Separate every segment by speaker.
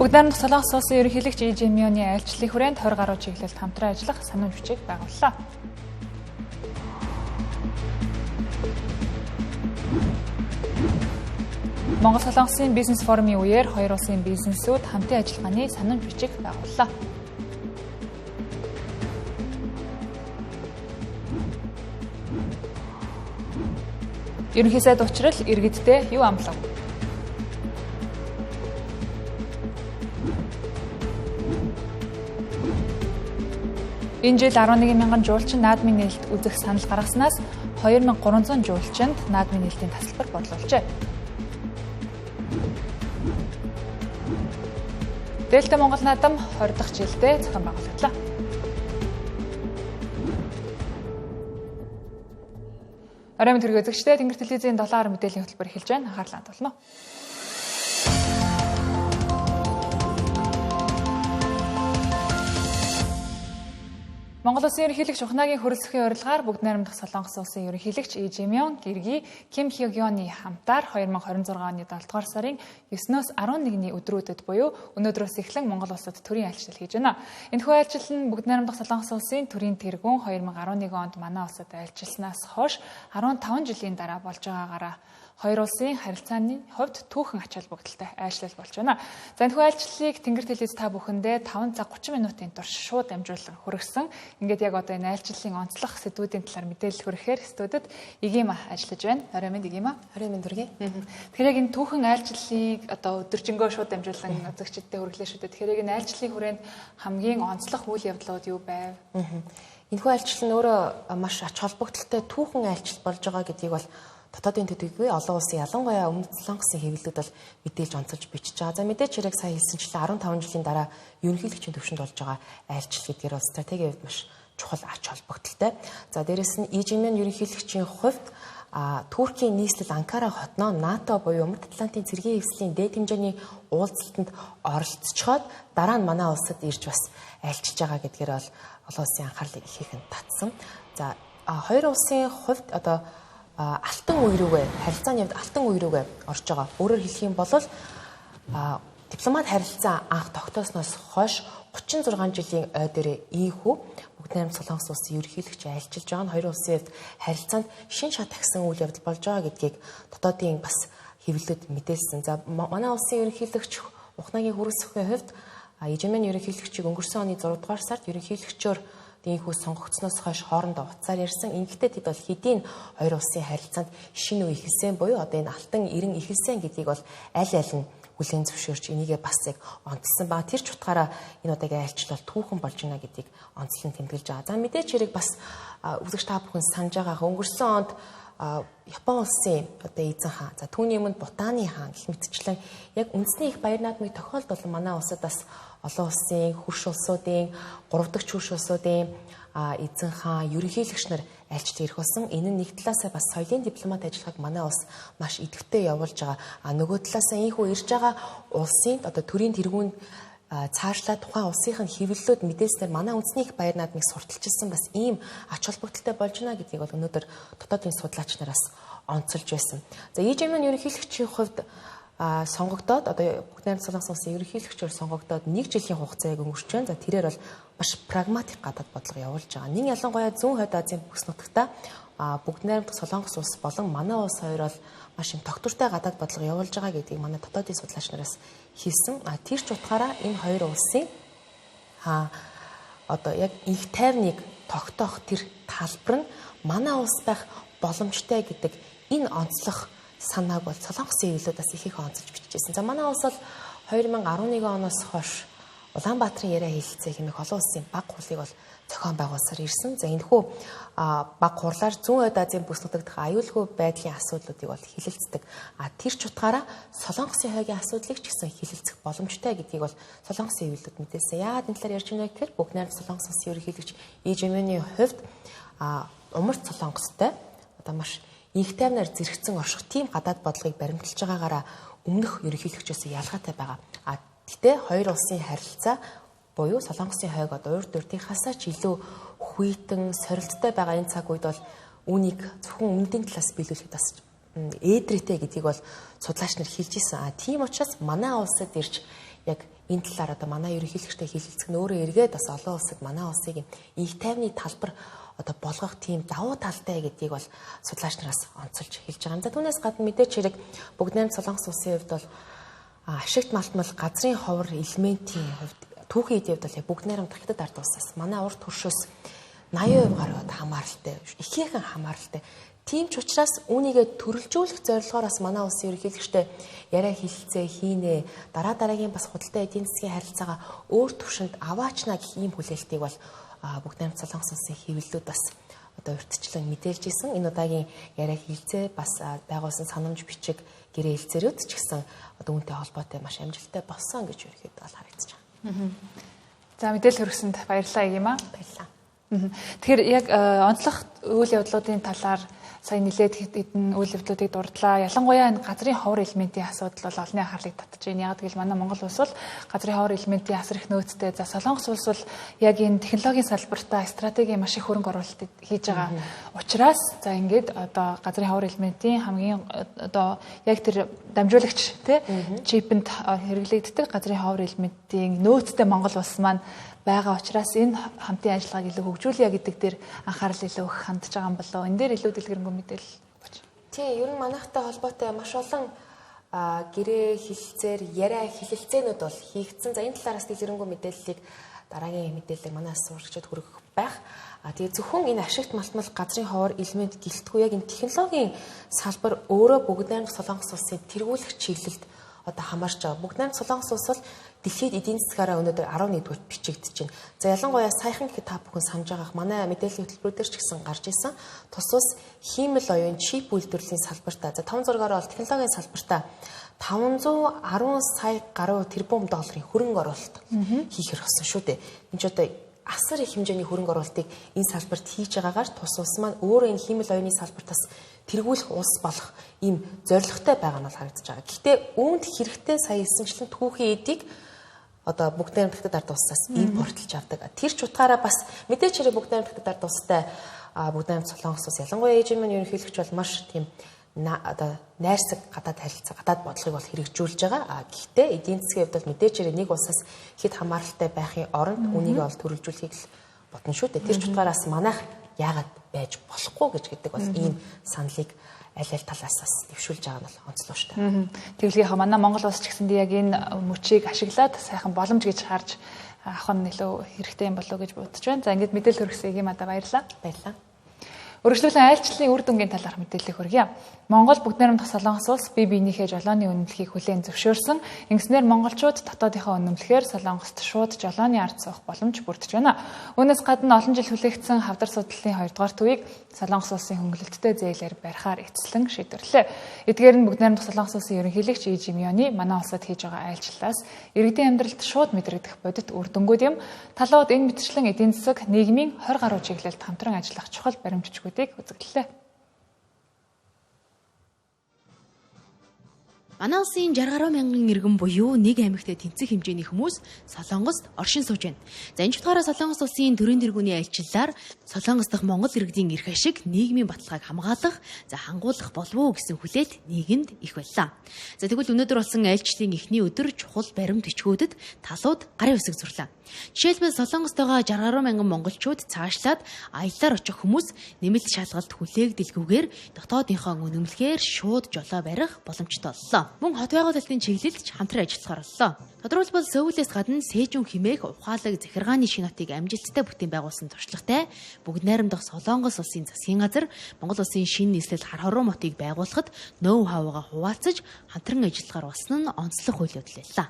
Speaker 1: Бүгд найрамдах Солонгос улсын ерөнхийлөгч И Жи Мёны айлчлалын хүрээнд 20 гаруй чиглэлд хамтран ажиллах санамж бичиг байгууллаа. Монгол Солонгосын бизнес форумын үеэр хоёр улсын бизнесүүд хамтын ажиллагааны санамж бичиг байгууллаа. Ерөнхий сайд учрал иргэддээ юу амлав? Энэ жил 11 мянган жуулчин наадмын нээлт үзэх санал гаргаснаас 2300 жуулчинд наадмын нээлтийн тасалбар бодлуулжээ. Дельта Монгол наадам 20 дахь жилдээ зохион байгуулагдлаа. Оройн мэнд төргийн үзэгчдээ Тэнгэр телевизийн 7 мэдээллийн хөтөлбөр эхэлж байна. Анхаарлаа хандуулна. Монгол Улсын ерөнхийлөгч Ухнаагийн хөрөлцөхийн урилгаар бүгд найрамдах Солонгос улсын ерөнхийлөгч И Жи Мён, Гэрги Ким Хё Гёны хамтаар 2026 оны 7 дугаар сарын 9-өөс 11-ний өдрүүдэд буюу өнөөдрөөс эхлэн Монгол улсад төрийн айлчлал хийж байна. Энэхүү айлчлал нь бүгд найрамдах Солонгос улсын төрийн тэргүүн 2011 онд манай улсад айлчилснаас хойш 15 жилийн дараа болж байгаагаараа хоёр улсын харилцааны хувьд түүхэн ач холбогдолтой айлчлал болж байна. За энэхүү айлчлалыг Тэнгэр телевиз та бүхэндээ 5 цаг 30 минутын турш шууд дамжуулан хүргэсэн. Ингээд яг одоо энэ айлчлалын онцлог сэдвүүдийн талаар мэдээлэл хүргэхээр студид Игима ажиллаж байна. Орой минь Игима.
Speaker 2: Орой минь дүргээ.
Speaker 1: Тэгэхээр яг энэ түүхэн айлчлалыг одоо өдөржингөө шууд дамжуулан үзэгчдэд хүргэлээ шүү дээ. Тэгэхээр яг энэ айлчлалын хүрээнд хамгийн онцлог үйл явдлууд юу байв?
Speaker 2: Энэхүү айлчлал нь өөрөө маш ач холбогдолтой түүхэн айлчлал болж байгаа гэдгийг бол дотоодын төдийгүй олон улсын ялангуяа өмнөд Солонгосын хэвлэлүүд бол мэдээлж онцолж бичиж байгаа. За мэдээч хэрэг сая хэлсэнчлэн 15 жилийн дараа ерөнхийлөгчийн төвшөнд болж байгаа айлчлал гэдгээр бол стратегийн хувьд маш чухал ач холбогдолтой. За дээрэс нь И Жи Мён ерөнхийлөгчийн хувьд Туркийн нийслэл Анкара хотноо НАТО буюу Өмнөд Атлантын цэргийн хэвслийн дээд хэмжээний уулзалтанд оролцоход дараа нь манай улсад ирж бас айлчилж байгаа гэдгээр бол олон улсын анхаарлыг ихээхэн татсан. За хоёр улсын хувьд одоо алтан үе рүүгээ харилцааны хувьд алтан үе рүүгээ орж байгаа. Өөрөөр хэлэх юм бол дипломат харилцаа анх тогтоосноос хойш 36 жилийн ой дээрээ ийхүү бүгд найрамд Солонгос улсын ерөнхийлөгч айлчилж байгаа нь хоёр улсын хувьд харилцаанд шин шат тагсан үйл явдал болж байгаа гэдгийг дотоодын бас хэвлэлүүд мэдээлсэн. За манай улсын ерөнхийлөгч Ухнаагийн хөрөлцөхийн хувьд И Жи Мён ерөнхийлөгчийг өнгөрсөн оны 6 дугаар сард ерөнхийлөгчөөр ийхүү сонгогдсоноос хойш хоорондоо утсаар ярьсан. Ингэхдээ тэд бол хэдийн хоёр улсын харилцаанд шинэ үе эхэлсэн буюу одоо энэ алтан эрен эхэлсэн гэдгийг бол аль аль нь хүлээн зөвшөөрч энийгээ бас яг онцлсон ба. Тэр ч утгаараа энэ удаагийн айлчлал бол түүхэн болж байна гэдгийг онцлон тэмдэглэж байгаа. За мэдээч хэрэг бас үзэгч та бүхэн санаж байгаа өнгөрсөн онд Япон улсын одоо эзэн хаан, за түүний өмнө Бутаны хаан гэх мэтчлэн яг үндэсний их баяр наадмыг тохиолдол манай улсад бас олон улсын хөрш улсуудын, гурав дахь хөрш улсуудын эзэн хаан, ерөнхийлөгч нар айлчлал ирэх болсон. Энэ нь нэг талаасаа бас соёлын дипломат ажиллагааг манай улс маш идэвхтэй явуулж байгаа. А нөгөө талаасаа ийхүү ирж байгаа улсын одоо төрийн тэргүүнд цаашлаа тухайн улсынх нь хэвлэлүүд мэдээлснээр манай үндэсний их баяр наадмыг сурталчилсан бас ийм ач холбогдолтой болж байна гэдгийг бол өнөөдөр дотоодын судлаач нараас онцолж байсан. За И Жи Мён ерөнхийлөгчийн хувьд сонгогдоод одоо бүгд найрамдах Солонгос улсын ерөнхийлөгчөөр сонгогдоод 1 жилийн хугацаа яг өнгөрч байна. За тэрээр бол маш прагматик гадаад бодлого явуулж байгаа. Нин ялангуяа зүүн хойд Азийн бүс нутагта бүгд найрамдах Солонгос улс болон манай улс хоёр бол маш юм тогтвортой гадаад бодлого явуулж байгаа гэдгийг манай дотоодын судлаач нараас хэлсэн. Тэр ч утгаараа энэ хоёр улсын одоо яг инх тайвныг тогтоох тэр талбар нь манай улс байх боломжтой гэдэг энэ онцлог санааг бол Солонгосын хэвлэлүүд бас их их онцолж бичижсэн. За манай улс бол 2011 оноос хойш Улаанбаатарын яриа хэлэлцээ хэмээх олон улсын баг хурлыг бол зохион байгуулсаар ирсэн. За энэхүү баг хурлаар зүүн хойд Азийн бүс нутаг дахь аюулгүй байдлын асуудлуудыг бол хэлэлцдэг. Тэр ч утгаараа Солонгосын хойгийн асуудлыг ч гэсэн хэлэлцэх боломжтой гэдгийг бол Солонгосын хэвлэлүүд мэдээлсэн. Яагаад энэ талаар ярьж байна вэ гэхээр бүгд найрамдах Солонгос улсын ерөнхийлөгч И Жи Мёны хувьд умард Солонгостой одоо маш инх тайвнаар зэрэгцэн орших тийм гадаад бодлогыг баримталж байгаагаараа өмнөх ерөнхийлөгчөөс ялгаатай байгаа. Гэтэ хоёр улсын харилцаа буюу Солонгосын хойг одоо урд урдынхаасаа ч илүү хүйтэн, сорилттой байгаа энэ цаг үед бол үүнийг зөвхөн өмнөдийн талаас биелүүлэхэд бас ээдрээтэй гэдгийг бол судлаач нар хэлж ирсэн. Тийм учраас манай улсад ирж яг Энэ талаар одоо манай ерөнхийлөгчтэй хэлэлцэх нь өөрөө эргээд бас олон улсад манай улсыг инх тайвны талбар одоо болгох тийм давуу талтай гэдгийг бол судлаач нараас онцолж хэлж байгаа юм. За түүнээс гадна мэдээч хэрэг Бүгд найрамд Солонгос улсын хувьд бол ашигт малтмал газрын ховор элементийн хувьд түүхийн эдийн хувьд бол яг Бүгд найрамд Хятад ард улсаас манай урд төршөөс 80% гаруй одоо хамааралтай, ихээхэн хамааралтай. Тийм ч учраас үүнийгээ төрөлжүүлэх зорилгоор бас манай улсын ерөнхийлөгчтэй яриа хэлэлцээ хийнэ. Дараа дараагийн бас худалдаа эдийн засгийн харилцаагаа өөр түвшинд аваачна гэх ийм хүлээлтийг бол Бүгд найрамд Солонгос улсын хэвлэлүүд бас одоо урьдчилан мэдээлж исэн. Энэ удаагийн яриа хэлэлцээ бас байгуулсан санамж бичиг гэрээ хэлцээрүүд ч гэсэн одоо үүнтэй холбоотой маш амжилттай болсон гэж ерөнхийдөө бол харагдаж байгаа.
Speaker 1: За мэдээлэл хүргэсэнд баярлалаа юм аа.
Speaker 2: Баярлалаа.
Speaker 1: Тэгэхээр яг онцлог үйл явдлуудын талаар сая нэлээд хэдэн үйл явдлуудыг дурдлаа. Ялангуяа энэ газрын ховор элементийн асуудал бол олонний анхаарлыг татж байна. Яг гэвэл манай Монгол улс бол газрын ховор элементийн асар их нөөцтэй. За Солонгос улс бол яг энэ технологийн салбартаа стратегийн маш их хөрөнгө оруулалт хийж байгаа учраас за ингээд одоо газрын ховор элементийн хамгийн одоо яг тэр дамжуулагч тий чипэнд хэрэглэгддэг газрын ховор элементийн нөөцтэй Монгол улс маань байгаа учраас энэ хамтын ажиллагааг илүү хөгжүүлье гэдэг дээр анхаарал илүү их хандж байгаа юм болоо. Энэ дээр илүү дэлгэрэнгүй мэдээлэл өгөөч.
Speaker 2: Тийм, ер нь манайхтай холбоотой маш олон гэрээ хэлэлцээр яриа хэлэлцээнүүд бол хийгдсэн. За энэ талаараас дэлгэрэнгүй мэдээллийг дараагийн мэдээллийг манай сурагчид хүргэх байх. Тэгээ зөвхөн энэ ашигт малтмал газрын ховор элемент гэлтгүй яг энэ технологийн салбар өөрөө Бүгд найрамд Солонгос улсын тэргуулах чиглэлд одоо хамаарч байгаа. Бүгд найрамд Солонгос улс бол дэлхийд эдийн засгаараа өнөөдөр 11-р бичигдэж байна. За ялангуяа саяхан гэхэд та бүхэн санаж байгаах манай мэдээллийн хөтөлбөрөөр ч гэсэн гарч исэн. Тус улс хиймэл оюун чип үйлдвэрлэлийн салбартаа за том зургаараа бол технологийн салбартаа 510 сая гаруй тэрбум долларын хөрөнгө оруулалт хийх хэрэгтэй шүү дээ. Энэ ч одоо асар их хэмжээний хөрөнгө оруулалтыг энэ салбарт хийж байгаагаар тус улс маань өөрөө энэ хиймэл оюуны салбартаас тэргүүлэх улс болох ийм зорилготой байгаа нь бол харагдаж байгаа. Гэхдээ үүнд хэрэгтэй сая хэлсэнчлэн түүхийн эдийг одоо Бүгд найрамд Хятад ард улсаас импортлж авдаг. Тэр ч утгаараа бас мэдээч хэрэг Бүгд найрамд Хятад ард улстай Бүгд найрамд Солонгос улс ялангуяа ээжийн ерөнхийлөгч бол маш тийм одоо найрсаг гадаад харилцаа, гадаад бодлогыг бол хэрэгжүүлж байгаа. Гэхдээ эдийн засгийн хувьд бол мэдээч хэрэг нэг улсаас хэд хамааралтай байхын оронд үүнийг бол төрөлжүүлэхийг л бодно шүү дээ. Тэр ч утгаараас манайх яагаад байж болохгүй гэж гэдэг бол ийм саналыг аль аль талаас бас дэвшүүлж байгаа нь бол онцлог шүү дээ.
Speaker 1: Тэгвэл яг манай Монгол улс ч гэсэндээ яг энэ мөчийг ашиглаад сайхан боломж гэж харж авах нь илүү хэрэгтэй юм болов уу гэж бодож байна. За ингээд мэдээлэл хүргэсэн юм ада баярлалаа.
Speaker 2: Баярлалаа.
Speaker 1: Өргөжлөлэн айлчлалын үр дүнгийн талаарх мэдээллийг хүргье. Монгол Бүгд найрамдах Солонгос улс бие биенийхээ жолооны үнэмлэхийг хүлээн зөвшөөрсөн. Ингэснээр монголчууд дотоодынхоо үнэмлэхээр Солонгост шууд жолооны ард суух боломж бүрдэж байна. Үүнээс гадна олон жил хүлээгдсэн хавдар судлалын 2 дугаар төвийг Солонгос улсын хөнгөлөлттэй зээлээр барихаар эцэслэн шийдвэрлээ. Эдгээр нь Бүгд найрамдах Солонгос улсын ерөнхийлөгч И Жимёны манай улсад хийж байгаа айлчлалаас иргэдийн амьдралд шууд мэдрэгдэх бодит үр дүнгууд юм. Талууд энэ мэтчлэн эдийн засаг нийгмийн 20 гаруй чиглэлд хамтран ажиллах чухал баримт бичгүүдийг үзэглэлээ.
Speaker 3: Манай улсын 60 гаруй мянган иргэн буюу нэг аймагт тэнцэх хэмжээний хүмүүс Солонгост оршин сууж байна. За энэ утгаараа Солонгос улсын төрийн тэргүүний айлчлалаар Солонгос дахь Монгол иргэдийн эрх ашиг, нийгмийн баталгааг хамгаалах, за хангуулах болов уу гэсэн хүлээлт нийгэмд их байлаа. За тэгвэл өнөөдөр болсон айлчлалын эхний өдөр чухал баримт бичгүүдэд талууд гарын үсэг зурлаа. Жишээлбэл Солонгост байгаа 60 гаруй мянган монголчууд цаашлаад аяллаар очих хүмүүс нэмэлт шалгалт хүлээгдэлгүйгээр дотоодынхоо үнэмлэхээр шууд жолоо барих боломжтой боллоо. Мөн хот байгуулалтын чиглэлд ч хамтран ажиллахаар боллоо. Тодорхойлбол Сөүлээс гадна Сэжүн хэмээх ухаалаг захиргааны шинэ хотыг амжилттай бүтээн байгуулсан туршлагатай Бүгд найрамдах Солонгос улсын засгийн газар Монгол улсын шинэ нийслэл Хар хоруу мотыг байгуулахад ноу хавгаа хуваалцаж хамтран ажиллахаар болсон нь онцлог үйл явдал байлаа.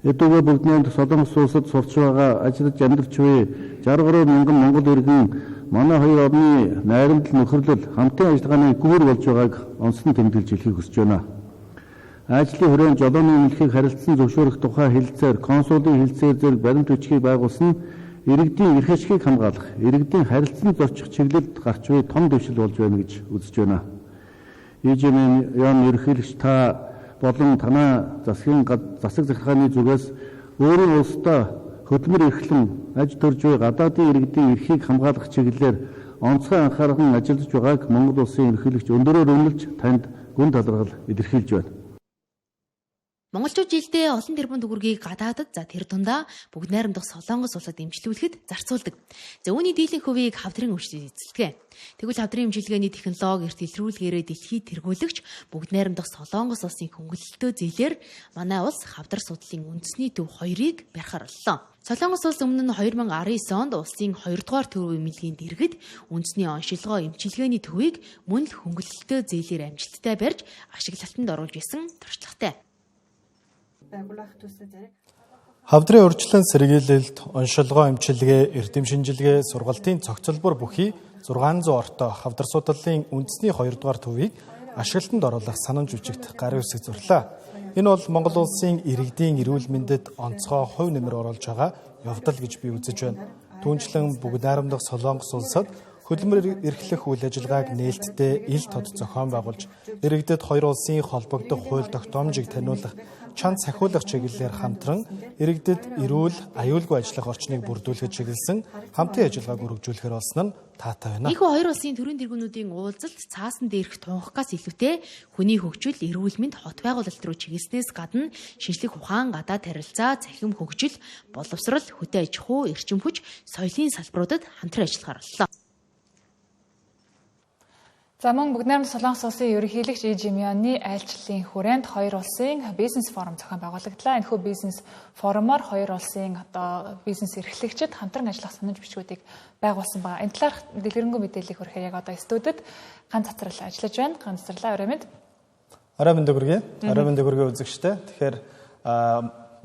Speaker 4: Эдгээр Бүгд найрамдах Солонгос улсад сурч байгаа, ажиллаж амьдарч буй 60 гаруй мянган монгол иргэн манай хоёр орны найрамдал нөхөрлөл хамтын ажиллагааны гүүр болж байгааг онцлон тэмдэглэж хэлэхийг хүсэж байна. Ажлын хүрээнд жолооны үнэлэхийг харилцан зөвшөөрөх тухай хэлэлцээр консулын хэлэлцээр зэрэг баримт бичгийг байгуулсан нь иргэдийн эрх ашигыг хамгаалах, иргэдийн харилцан зорчих чиглэлд гарч буй том дэвшил болж байна гэж үзэж байна. ИЖМ ерөнхийлөгч та болон танай засгийн засаг захиргааны зүгээс өөрийн улсдаа хөдөлмөр эрхлэн аж төрж буй гадаадын иргэдийн эрхийг хамгаалах чиглэлээр онцгой анхаарал ажиллаж байгааг Монгол улсын ерөнхийлөгч өндөрөөр үнэлж танд гүн талархал илэрхийлж байна.
Speaker 3: Монголчууд жилдээ олон тэрбум төгрөгийг гадаадад, за тэр дундаа бүгд найрамдах Солонгос улсад эмчлүүлэхэд зарцуулдаг. За үүний дийлэнх хувийг хавдрын өвчлөл эзэлдэг. Тэгвэл хавдрын эмчилгээний технологи эрт илрүүлгээрээ дэлхийд тэргүүлэгч бүгд найрамдах Солонгос улсын хөнгөлөлтөө зээлээр манай улс хавдар судлалын үндэсний төв 2-ыг барихаар боллоо. Солонгос улс өмнө нь 2019 онд улсын 2 дугаар төв эмнэлгийн дэргэд үндэсний оншилгоо эмчилгээний төвийг мөн л хөнгөлөлтөө зээлээр амжилттай барьж ашиглалтанд оруулж исэн туршлагатай.
Speaker 5: Хавдрын урьдчилан сэргийлэлт, оншилгоо эмчилгээ, эрдэм шинжилгээ, сургалтын цогцолбор бүхий 600 ортой хавдар судлалын үндэсний 2 дугаар төвийг ашиглалтанд оруулах санамж бичигт гарын үсэг зурлаа. Энэ бол Монгол улсын иргэдийн эрүүл мэндэд онцгой хувь нэмэр оруулж байгаа явдал гэж би үзэж байна. Түүнчлэн бүгд найрамдах Солонгос улсад хөдөлмөр эрхлэх үйл ажиллагааг нээлттэй ил тод зохион байгуулж, иргэдэд хоёр улсын холбогдох хууль тогтоомжийг таниулах, чанд сахиулах чиглэлээр хамтран иргэдэд эрүүл, аюулгүй ажиллах орчныг бүрдүүлэхэд чиглэсэн хамтын ажиллагааг өргөжүүлэхээр болсон нь таатай байна.
Speaker 3: Ийхүү хоёр улсын төрийн тэргүүнүүдийн уулзалт цаасан дээрх тунхагаас илүүтэй хүний хөгжил, эрүүл мэнд, хот байгуулалт руу чиглэснээс гадна шинжлэх ухаан, гадаад харилцаа, цахим хөгжил, боловсрол, хөдөө аж ахуй, эрчим хүч, соёлын салбаруудад хамтран ажиллахаар боллоо.
Speaker 1: За мөн бүгд найрамдах Солонгос улсын ерөнхийлөгч И Жимёны айлчлалын хүрээнд хоёр улсын бизнес форум зохион байгуулагдлаа. Энэхүү бизнес форумоор хоёр улсын одоо бизнес эрхлэгчид хамтран ажиллах санамж бичгүүдийг байгуулсан байгаа. Энэ талаарх дэлгэрэнгүй мэдээллийг хүрэхээр яг одоо студид Ган цацрал ажиллаж байна. Ган цацралаа орой мэнд.
Speaker 5: Орой мэнд хүргэе. Орой мэнд хүргэе үзэгчдээ. Тэгэхээр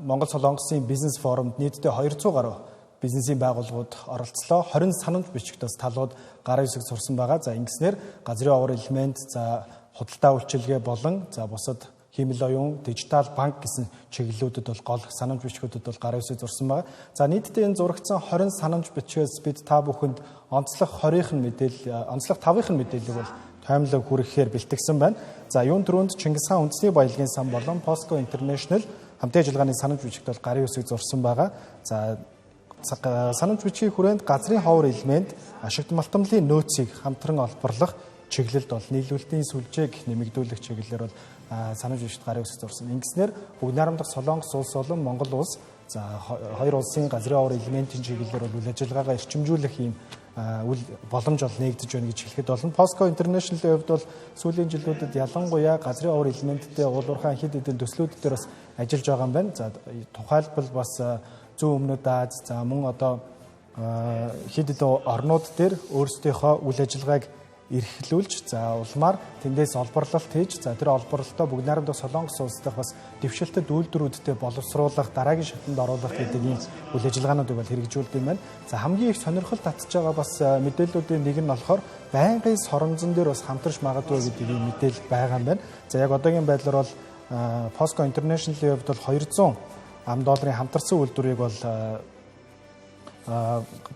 Speaker 5: Монгол Солонгосын бизнес форумд нийтдээ 200 гаруй бизнесийн байгууллагууд оролцлоо. 20 санамж бичигт бас талууд гарын үсэг зурсан байгаа. За ингэснээр газрын овор элемент, за худалдаа үйлчилгээ болон за бусад хиймэл оюун, дижитал банк гэсэн чиглэлүүдэд бол гол санамж бичгүүдэд бол гарын үсэг зурсан байгаа. За нийтдээ энэ зурагдсан 20 санамж бичгээс бид та бүхэнд онцлог 20-ын мэдээлэл, онцлог 5-ын мэдээллийг бол тоймлог хүргэхээр бэлтгэсэн байна. За юун түрүүнд Чингис хаан үндэсний баялагын сан болон Posco International хамтын ажиллагааны санамж бичигт бол гарын үсэг зурсан байгаа. За санамж бичгийн хүрээнд газрын ховор элемент, ашигт малтамлын нөөцийг хамтран олборлох чиглэлд бол нийлүүлэлтийн сүлжээг нэмэгдүүлэх чиглэлээр бол санамж бичигт гарын үсэг зурсан. Ингэснээр бүгд найрамдах Солонгос улс болон Монгол улс за хоёр улсын газрын ховор элементийн чиглэлээр бол үйл ажиллагаагаа эрчимжүүлэх ийм үйл боломж бол нэгдэж байна гэж хэлэхэд болно. Posco International-ийн хувьд бол сүүлийн жилүүдэд ялангуяа газрын ховор элементтэй уулуурхаан хэд хэдэн төслүүд дээр бас ажиллаж байгаа юм байна. За тухайлбал бас зүүн өмнөд Аз, за мөн одоо хэд хэдэн орнууд дээр өөрсдийнхөө үйл ажиллагааг эрхлүүлж, за улмаар тэндээс олборлолт хийж, за тэр олборлолтоо бүгд найрамдах Солонгос улс дахь бас дэвшилтэд үйлдвэрүүдтэй боловсруулах, дараагийн шатанд оруулах гэдэг ийм үйл ажиллагаануудыг бол хэрэгжүүлдэг юм байна. За хамгийн их сонирхол татж байгаа бас мэдээллүүдийн нэг нь болохоор байнгын соронзон дээр бас хамтарч магадгүй гэдэг ийм мэдээлэл байгаа юм байна. За яг одоогийн байдлаар бол Posco International-ийн хувьд бол 200 ам долларын хамтарсан үйлдвэрийг бол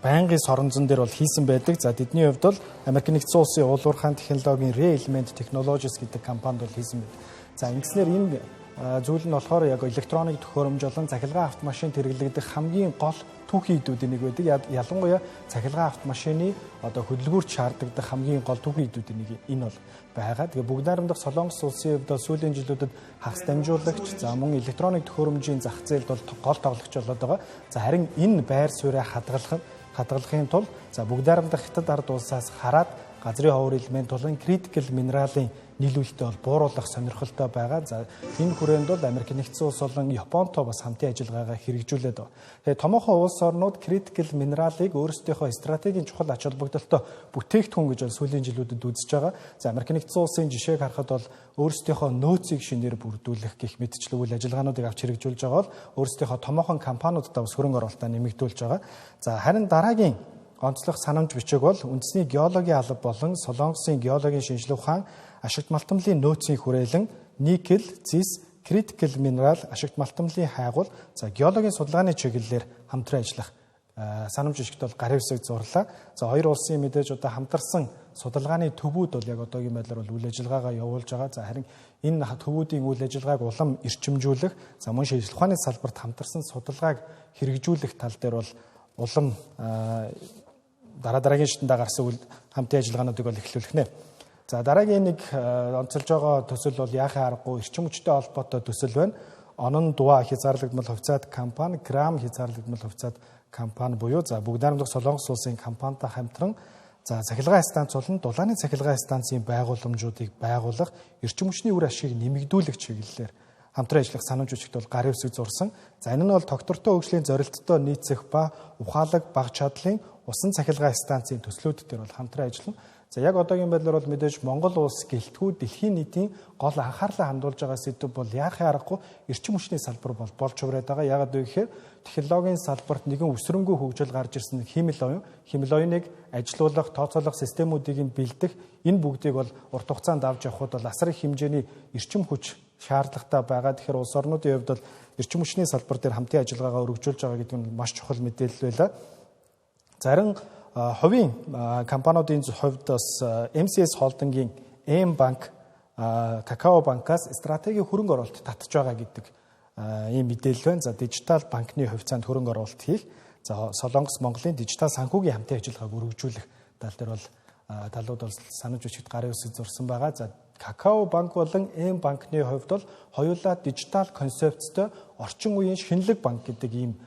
Speaker 5: байнгын соронзон дээр бол хийсэн байдаг. За тэдний хувьд бол Америк нэгдсэн улсын уулуурхаан технологийн Re Element Technologies гэдэг компанид бол хийсэн байдаг. За ингэснээр энэ зүйл нь болохоор яг электроник төхөөрөмж болон цахилгаан автомашин хэрэглэгдэх хамгийн гол түүхийн идүүдийн нэг байдаг. Ялангуяа цахилгаан автомашины одоо хөдөлгүүрт шаардлагатай хамгийн гол түүхийн идүүдийн нэг энэ бол байгаа. Тэгээ бүгд найрамдах Солонгос улсын хувьд сүүлийн жилүүдэд хагас дамжуулагч, за мөн электроник төхөөрөмжийн зах зээлд бол гол тоглогч болоод байгаа. За харин энэ байр сууриа хадгалахын тулд за бүгд найрамдах Хятад ард улсаас хараад газрын ховор элемент болон critical минералын нийлүүлэлтээ бол бууруулах сонирхолтой байгаа. За энэ хүрээнд бол Америк нэгдсэн улс болон Японтой бас хамтын ажиллагаагаа хэрэгжүүлээд байна. Тэгээ томоохон улс орнууд critical минералыг өөрсдийнхөө стратегийн чухал ач холбогдолтой бүтээгдэхүүн гэж бол сүүлийн жилүүдэд үзэж байгаа. За Америк нэгдсэн улсын жишээг харахад бол өөрсдийнхөө нөөцийг шинээр бүрдүүлэх гэх мэтчлэг үйл ажиллагаануудыг авч хэрэгжүүлж байгаа бол өөрсдийнхөө томоохон компаниудаа бас хөрөнгө оруулалтаа нэмэгдүүлж байгаа. За харин дараагийн онцлог санамж бичиг бол үндэсний геологийн алба болон Солонгосын геологийн шинжилгээ ухаан ашигт малтамлын нөөцийн хүрээлэн никель, зис, critical mineral ашигт малтамлын хайгуул, за геологийн судалгааны чиглэлээр хамтран ажиллах санамж бичигт бол гарын үсэг зурлаа. За хоёр улсын мэдээж одоо хамтарсан судалгааны төвүүд бол яг одоогийн байдлаар бол үйл ажиллагаагаа явуулж байгаа. За харин энэ төвүүдийн үйл ажиллагааг улам эрчимжүүлэх, за мөн шинжилгээ ухааны салбарт хамтарсан судалгааг хэрэгжүүлэх тал дээр бол улам дараа дараагийн шатандаа гарсан хамтын ажиллагаануудыг бол эхлүүлэх нэ. За дараагийн нэг онцолж байгаа төсөл бол яахын аргагүй эрчим хүчтэй холбоотой төсөл байна. Онон Дуа хязгаарлагдмал хувьцаат компани, Грам хязгаарлагдмал хувьцаат компани буюу за Бүгд Найрамдах Солонгос улсын компанитай хамтран за цахилгаан станц болон дулааны цахилгаан станцын байгууламжуудыг байгуулах, эрчим хүчний үр ашгийг нэмэгдүүлэх чиглэлээр хамтран ажиллах санамж бичигт бол гарын үсэг зурсан. За энэ нь бол тогтвортой хөгжлийн зорилттой нийцэх ба ухаалаг бага чадлын усан цахилгаан станцын төслүүд дээр бол хамтран ажиллана. За яг одоогийн байдлаар бол мэдээж Монгол улс гэлтгүү дэлхийн нийтийн гол анхаарлаа хандуулж байгаа сэдэв бол яахын аргагүй эрчим хүчний салбар бол болж хувраад байгаа. Яагаад вэ гэхээр технологийн салбарт нэгэн өсрөнгөө хөгжил гарч ирсэн хиймэл оюун, хиймэл оюуныг ажилуулах, тооцоолох системүүдийг нь бэлдэх энэ бүгдийг бол урт хугацаанд авч явахад бол асар их хэмжээний эрчим хүч шаардлагатай байгаа. Тэгэхээр улс орнуудын хувьд бол эрчим хүчний салбар дээр хамтын ажиллагаагаа өргөжүүлж байгаа гэдэг нь маш чухал мэдээлэл байлаа. Зарим хувийн компаниудын хувьд бас MCS Holding-ийн M Bank, Kakao банкаас стратегийн хөрөнгө оруулалт татж байгаа гэдэг ийм мэдээлэл байна. За дижитал банкны хувьцаанд хөрөнгө оруулалт хийх, за Солонгос Монголын дижитал санхүүгийн хамтын ажиллагааг өргөжүүлэх тал дээр бол талууд бол санаж бичигт гарын үсэг зурсан байгаа. За Kakao банк болон M банкны хувьд бол хоёулаа дижитал концепцтой орчин үеийн шинэлэг банк гэдэг ийм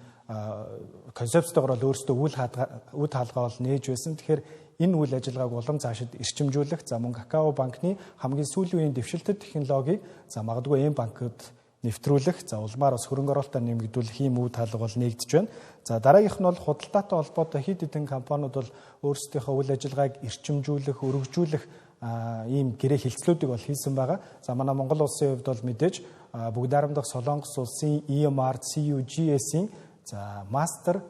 Speaker 5: концепцтойгоор бол өөрсдөө үйл хаалгаа бол нээж байсан. Тэгэхээр энэ үйл ажиллагааг улам цаашид эрчимжүүлэх, за мөн Какао банкны хамгийн сүүлийн үеийн дэвшилтэт технологиг за магадгүй M банкуд нэвтрүүлэх, за улмаар бас хөрөнгө оруулалтаа нэмэгдүүлэх ийм үйл хаалга бол нэгдэж байна. За дараагийнх нь бол худалдаатай холбоотой хэд хэдэн компаниуд бол өөрсдийнхөө үйл ажиллагааг эрчимжүүлэх, өргөжүүлэх ийм гэрээ хилцлүүдийг бол хийсэн байгаа. За манай Монгол улсын хувьд бол мэдээж Бүгд Найрамдах Солонгос улсын EMR CUGS-ийн за мастер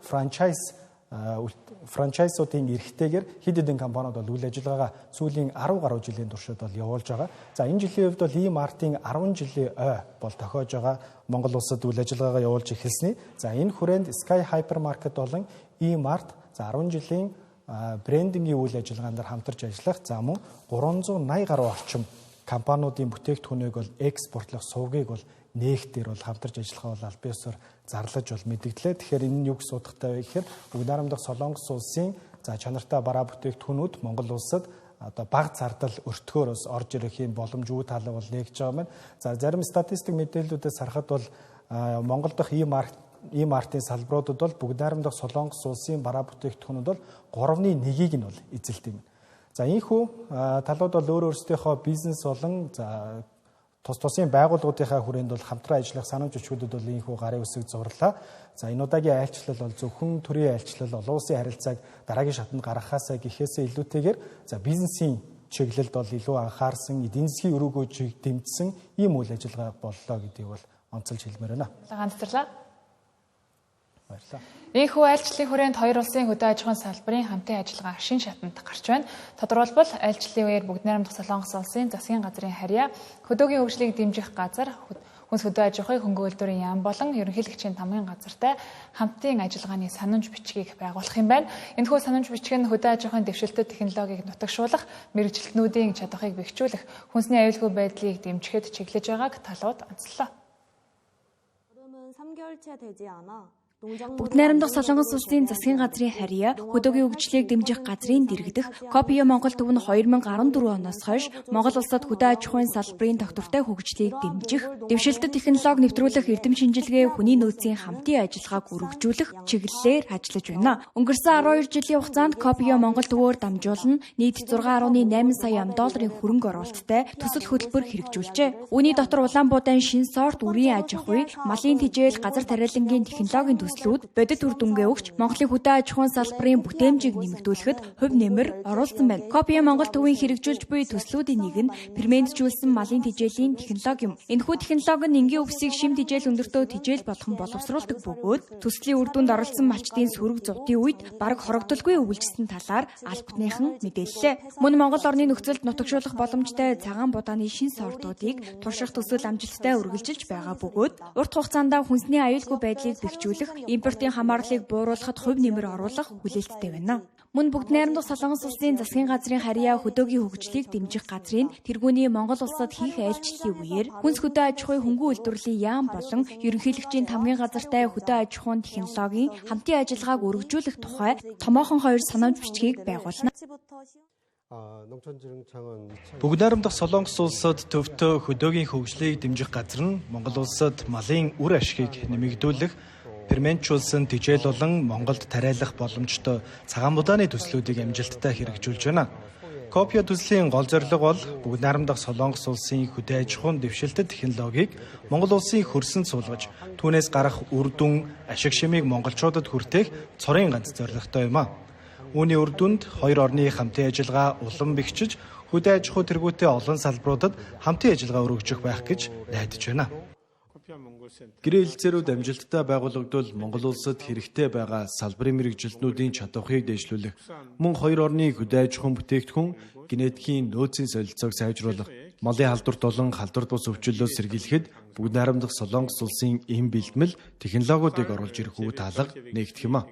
Speaker 5: франчайзуудын эрхтэйгээр хэд хэдэн компаниуд бол үйл ажиллагаагаа сүүлийн 10 гаруй жилийн туршид бол явуулж байгаа. За энэ жилийн хувьд бол E-Mart-ын 10 жилийн ой бол тохиож байгаа Монгол улсад үйл ажиллагаагаа явуулж эхэлсэний. За энэ хүрээнд Sky Hypermarket болон E-Mart за 10 жилийн брендингийн үйл ажиллагаан дээр хамтарч ажиллах, за мөн 380 гаруй орчим компаниудын бүтээгдэхүүнийг бол экспортлох сувгийг бол нээх дээр бол хамтарч ажиллахаа бол аль биесээр зарлаж бол мэдгдлээ. Тэгэхээр энэ нь юу гэсэн утгатай вэ гэхээр Бүгд Найрамдах Солонгос улсын за чанартай бараа бүтээгдэхүүнүүд Монгол улсад одоо бага зардал өртгөөр бас орж ирэх юм боломж үе таалал бол нээгж байгаа юм байна. За зарим статистик мэдээллүүдээс харахад бол Монгол дахь E-Mart-ын салбаруудад бол Бүгд Найрамдах Солонгос улсын бараа бүтээгдэхүүнүүд бол 3-ны 1-ийг нь бол эзэлдэг юм. За ийхүү талууд бол өөр өөрсдийнхөө бизнес болон за тус тусын байгууллагуудынхаа хүрээнд бол хамтран ажиллах санамж бичгүүдэд бол ийхүү гарын үсэг зурлаа. За энэ удаагийн айлчлал бол зөвхөн төрийн айлчлал олон улсын харилцааг дараагийн шатанд гаргахаасаа гэхээсээ илүүтэйгээр за бизнесийн чиглэлд бол илүү анхаарсан, эдийн засгийн өрөөгөө дэмжсэн ийм үйл ажиллагаа боллоо гэдгийг бол онцолж хэлмээр байна.
Speaker 1: Ганцлаа.
Speaker 5: Баярлалаа.
Speaker 1: Ийхүү айлчлалын хүрээнд хоёр улсын хөдөө аж ахуйн салбарын хамтын ажиллагаа шин шатанд гарч байна. Тодорхойлбол айлчлалын үеэр Бүгд Найрамдах Солонгос улсын засгийн газрын харьяа, хөдөөгийн хөгжлийг дэмжих газар, хүнс хөдөө аж ахуйн хөнгө үйлдвэрийн яам болон ерөнхийлөгчийн тамгын газартай хамтын ажиллагааны санамж бичгийг байгуулах юм байна. Энэхүү санамж бичиг нь хөдөө аж ахуйн дэвшилтэт технологиг нутагшуулах, мэргэжилтнүүдийн чадварыг бэхжүүлэх, хүнсний аюулгүй байдлыг дэмжихэд чиглэж байгааг талууд онцлоо.
Speaker 3: Бүгд Найрамдах Солонгос улсын засгийн газрын харьяа, хөдөөгийн хөгжлийг дэмжих газрын дэргэдэх Копио Монгол төв нь 2014 оноос хойш Монгол улсад хөдөө аж ахуйн салбарын тогтвортой хөгжлийг дэмжих, дэвшилтэт технологи нэвтрүүлэх эрдэм шинжилгээ, хүний нөөцийн хамтын ажиллагааг өргөжүүлэх чиглэлээр ажиллаж байна. Өнгөрсөн 12 жилийн хугацаанд Копио Монгол төвөөр дамжуулан нийт 6.8 сая ам долларын хөрөнгө оруулалттай төсөл хөтөлбөр хэрэгжүүлжээ. Үүний дотор Улаанбуудайн шин сорт, үрийн аж ахуй, малын тижээл, газар тариалангийн технологийн төслүүд бодит үр дүнгээ өгч Монголын хөдөө аж ахуйн салбарын бүтээмжийг нэмэгдүүлэхэд хувь нэмэр оруулсан байна. Копио Монгол төвийн хэрэгжүүлж буй төслүүдийн нэг нь ферментжүүлсэн малын тижээлийн технологи юм. Энэхүү технологи нь энгийн өвсийг шим тижээл өндөртөө тижээл болгон боловсруулдаг бөгөөд төслийн үр дүнд оролцсон малчдын сөрөг зовдын үед бараг хорогдолгүй өвлжсөн талаар албатныхан мэдээллээ. Мөн Монгол орны нөхцөлд нутагшуулах боломжтой цагаан будааны шин сортуудыг турших төсөл амжилттай үргэлжилж байгаа бөгөөд урт хугацаанд хүнсний аюулгүй байдлыг бэхжүүлэх, импортын хамаарлыг бууруулахад хувь нэмэр оруулах хүлээлттэй байна. Мөн Бүгд Найрамдах Солонгос улсын засгийн газрын харьяа хөдөөгийн хөгжлийг дэмжих газрын тэргүүний Монгол улсад хийх айлчлалын үеэр хүнс хөдөө аж ахуйн хөнгөн үйлдвэрлэлийн яам болон ерөнхийлөгчийн тамгын газартай хөдөө аж ахуйн технологийн хамтын ажиллагааг өргөжүүлэх тухай томоохон хоёр санамж бичгийг байгуулна.
Speaker 5: Бүгд найрамдах Солонгос улсад төвтөө хөдөөгийн хөгжлийг дэмжих газар нь Монгол улсад малын үр ашигыг нэмэгдүүлэх, ферментчүүлсэн тижэл болон Монголд тариалах боломжтой цагаан будааны төслүүдийг амжилттай хэрэгжүүлж байна. Копиа төслийн гол зорилго бол бүгд найрамдах Солонгос улсын хөдөө аж ахуйн дэвшилтэт технологиг Монгол улсын хөрсөнд суулгаж, түүнээс гарах үр дүн ашиг шимийг монголчуудад хүртээх цорын ганц зорилготой юм а. Үүний үр дүнд хоёр орны хамтын ажиллагаа улам бэхжиж, хөдөө аж ахуй тэргүүтээ олон салбаруудад хамтын ажиллагаа өргөжих байх гэж найдаж байна. Гэрээ хэлцээрүүд амжилттай байгуулагдвал Монгол улсад хэрэгтэй байгаа салбарын мэргэжилтнүүдийн чадварыг дэвшлүүлэх, мөн хоёр орны хөдөө аж ахуйн бүтээгдэхүүн генетикийн нөөцийн солилцоог сайжруулах, малын халдварт болон халдвар бус өвчлөлөөс сэргийлэхэд бүгд найрамдах Солонгос улсын эм бэлтгэл технологиудыг оруулж ирэх үе таалга нэгдэх юм а.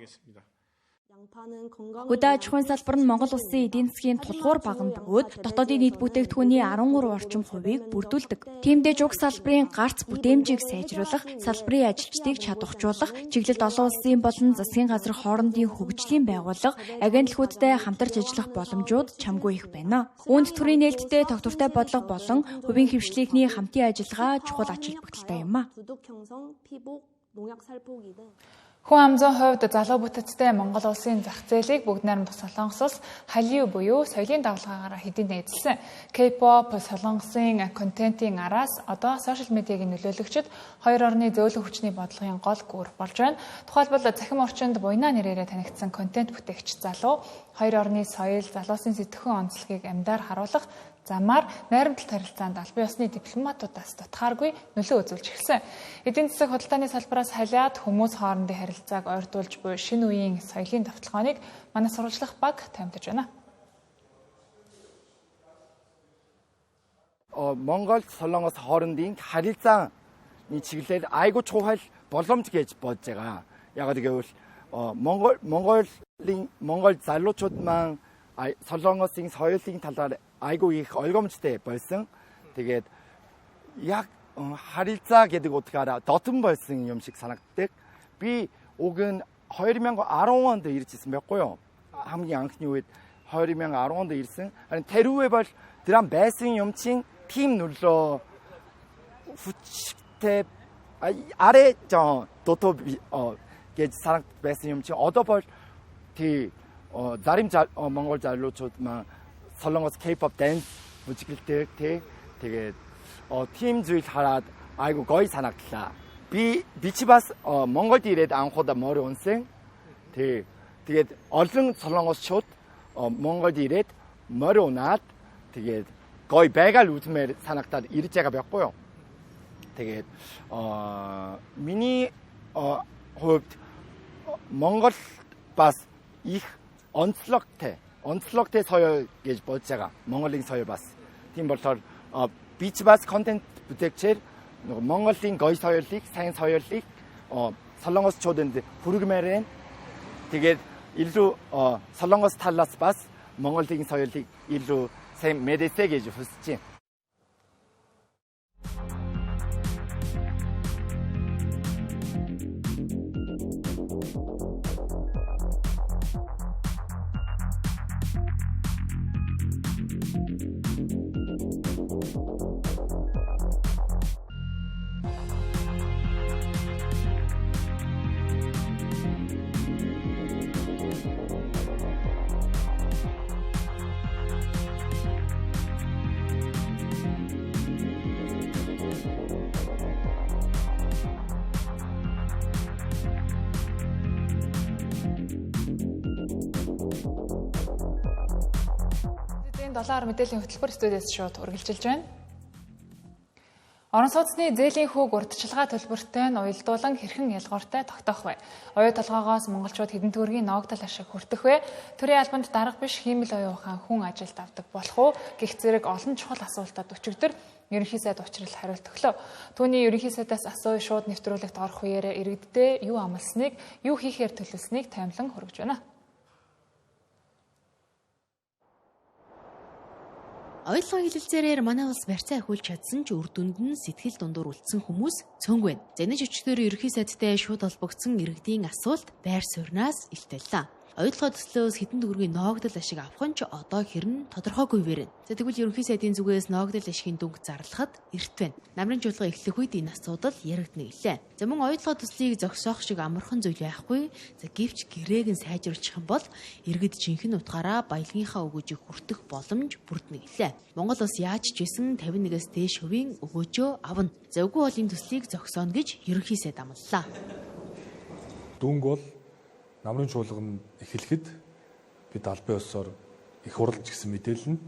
Speaker 6: Хөдөө аж ахуйн салбар нь Монгол улсын эдийн засгийн тулгуур баган бөгөөд дотоодын нийт бүтээгдэхүүний 13 орчим хувийг бүрдүүлдэг. Тиймдээ уг салбарын гарц бүтээмжийг сайжруулах, салбарын ажилчдыг чадварчуулах, чиглэлд олон улсын болон засгийн газар хоорондын хөгжлийн байгууллага, агентлагуудтай хамтарч ажиллах боломжууд чамгүй их байна. Үүнд төрийн нээлттэй тогтвортой бодлого болон хувийн хэвшлийнхний хамтын ажиллагаа чухал ач холбогдолтой юм а.
Speaker 1: Хүн амзын хувьд залуу бүтэцтэй Монгол улсын зах зээлийг бүгд найрамдах Солонгос улс Hallyu буюу соёлын давлгаагаараа хэдийнэ эзэлсэн. K-pop Солонгосын контентын араас одоо сошиал медиагийн нөлөөлөгчид хоёр орны зөөлөн хүчний бодлогын гол гүр болж байна. Тухайлбал цахим орчинд буйна нэрээрээ танигдсан контент бүтээгч залуу хоёр орны соёл, залуусын сэтгхүүн онцлогийг амьдаар харуулах замаар найрамдалт харилцаанд албан ёсны дипломатуудаас дутхааргүй нөлөө үзүүлж эхэлсэн. Эдийн засаг худалдааны салбараас халиад хүмүүс хоорондын харилцааг ойртуулж буй шинэ үеийн соёлын давталгааныг манай сурвалжлах баг томьдож байна.
Speaker 7: Монгол Солонгос хоорондын харилцааны чиглэл айгүй чухал боломж гэж бодож байгаа. Яг гэвэл Монгол залуучууд маань Солонгосын соёлын талаар айгүй их ойлгомжтой болсон. Тэгээд яг харилцаа гэдэг утгаараа дотн болсон юм шиг санагддаг. Би уг нь 2010 онд ирж ирсэн байхгүй юу? Хамгийн анхны үед 2010 онд ирсэн. Харин тэрүүвээ бол драм байсан юм чинь тийм нөлөө хүчтэй арай жоо дутуу гэж санагд байсан юм чинь одоо бол тий зарим монгол залуучууд маань Солонгос K-pop dance бүжиглдэг тий. Тэгээд тийм зүйл хараад айгүй гоё санагдлаа. Би чи бас Монголд ирээд анхудаа морь унсан. Тий. Тэгээд олон солонгосчууд Монголд ирээд морь унаад тэгээд гоё байгаль үзмээр санагдаад ирж байгаа байхгүй юу? Тэгээд миний хувьд Монгол бас их онцлогтой соёл гэж бодож байгаа. Монголын соёл бас. Тийм болохоор би ч бас контент бүтээгчээр нөгөө Монголын гоё соёлыг, сайн соёлыг солонгосчуудад хүргэмээр байна. Тэгээд илүү солонгос талаас бас Монголын соёлыг илүү сайн мэдээсэй гэж хүсэж байна.
Speaker 1: Долоор мэдээллийн хөтөлбөр студиэс шууд үргэлжилж байна. Орон сууцны зээлийн хүүг урьдчилгаа төлбөртэй нь уялдуулан хэрхэн ялгууртай тогтоох вэ? Оюу толгоогоос монголчууд хэдэн төгрөгийн ногдол ашиг хүртэх вэ? Төрийн албанд дарга биш хиймэл оюун ухаан хүн ажилд авдаг болох уу? Гэх зэрэг олон чухал асуултад өчигдөр ерөнхий сайд учрал хариулт өглөө. Түүний ерөнхий сайдаас асуу шууд нэвтрүүлэгт орох үеэрээ иргэддээ юу амласныг, юу хийхээр төлөвлөснийг таймлан хүргэж байна.
Speaker 3: Оюулгын хэлэлцээрээр манай улс барьцаа ахиулж чадсан ч үр дүнд нь сэтгэл дундуур үлдсэн хүмүүс цөөнгүй байна. Зэнэж өчтөр ерөнхий сайдтай шууд холбогдсон иргэдийн асуулт байр суурнаас илтэллээ. Оюутлогын төслөөс хэдэн төгрөгийн ноогдол ашиг авах нь ч одоо хэрн тодорхойгүй вэрэн. За тэгвэл ерөнхий сайдын зүгээс ноогдол ашигын дүнг зарлахад эрт байна. Намрын чуулга эхлэх үед энэ асуудал яригдана гэлээ. За мөн оюутлогын төслийг зогсоох шиг амархан зүйл байхгүй. За гэвч гэрээг нь сайжруулчих юм бол иргэд жинхэнэ утгаараа баялагынхаа өгөөжийг хүртэх боломж бүрдэнэ гэлээ. Монгол улс яаж ч байсан 51-ээс дээш хувийн өгөөжөө авна. За үгүй бол энэ төслийг зогсооно гэж ерөнхий сайд амлалаа.
Speaker 8: Дүнг бол намрын чуулга нь эхлэхэд бид албан ёсоор их хуралж гэсэн мэдээлэл нь.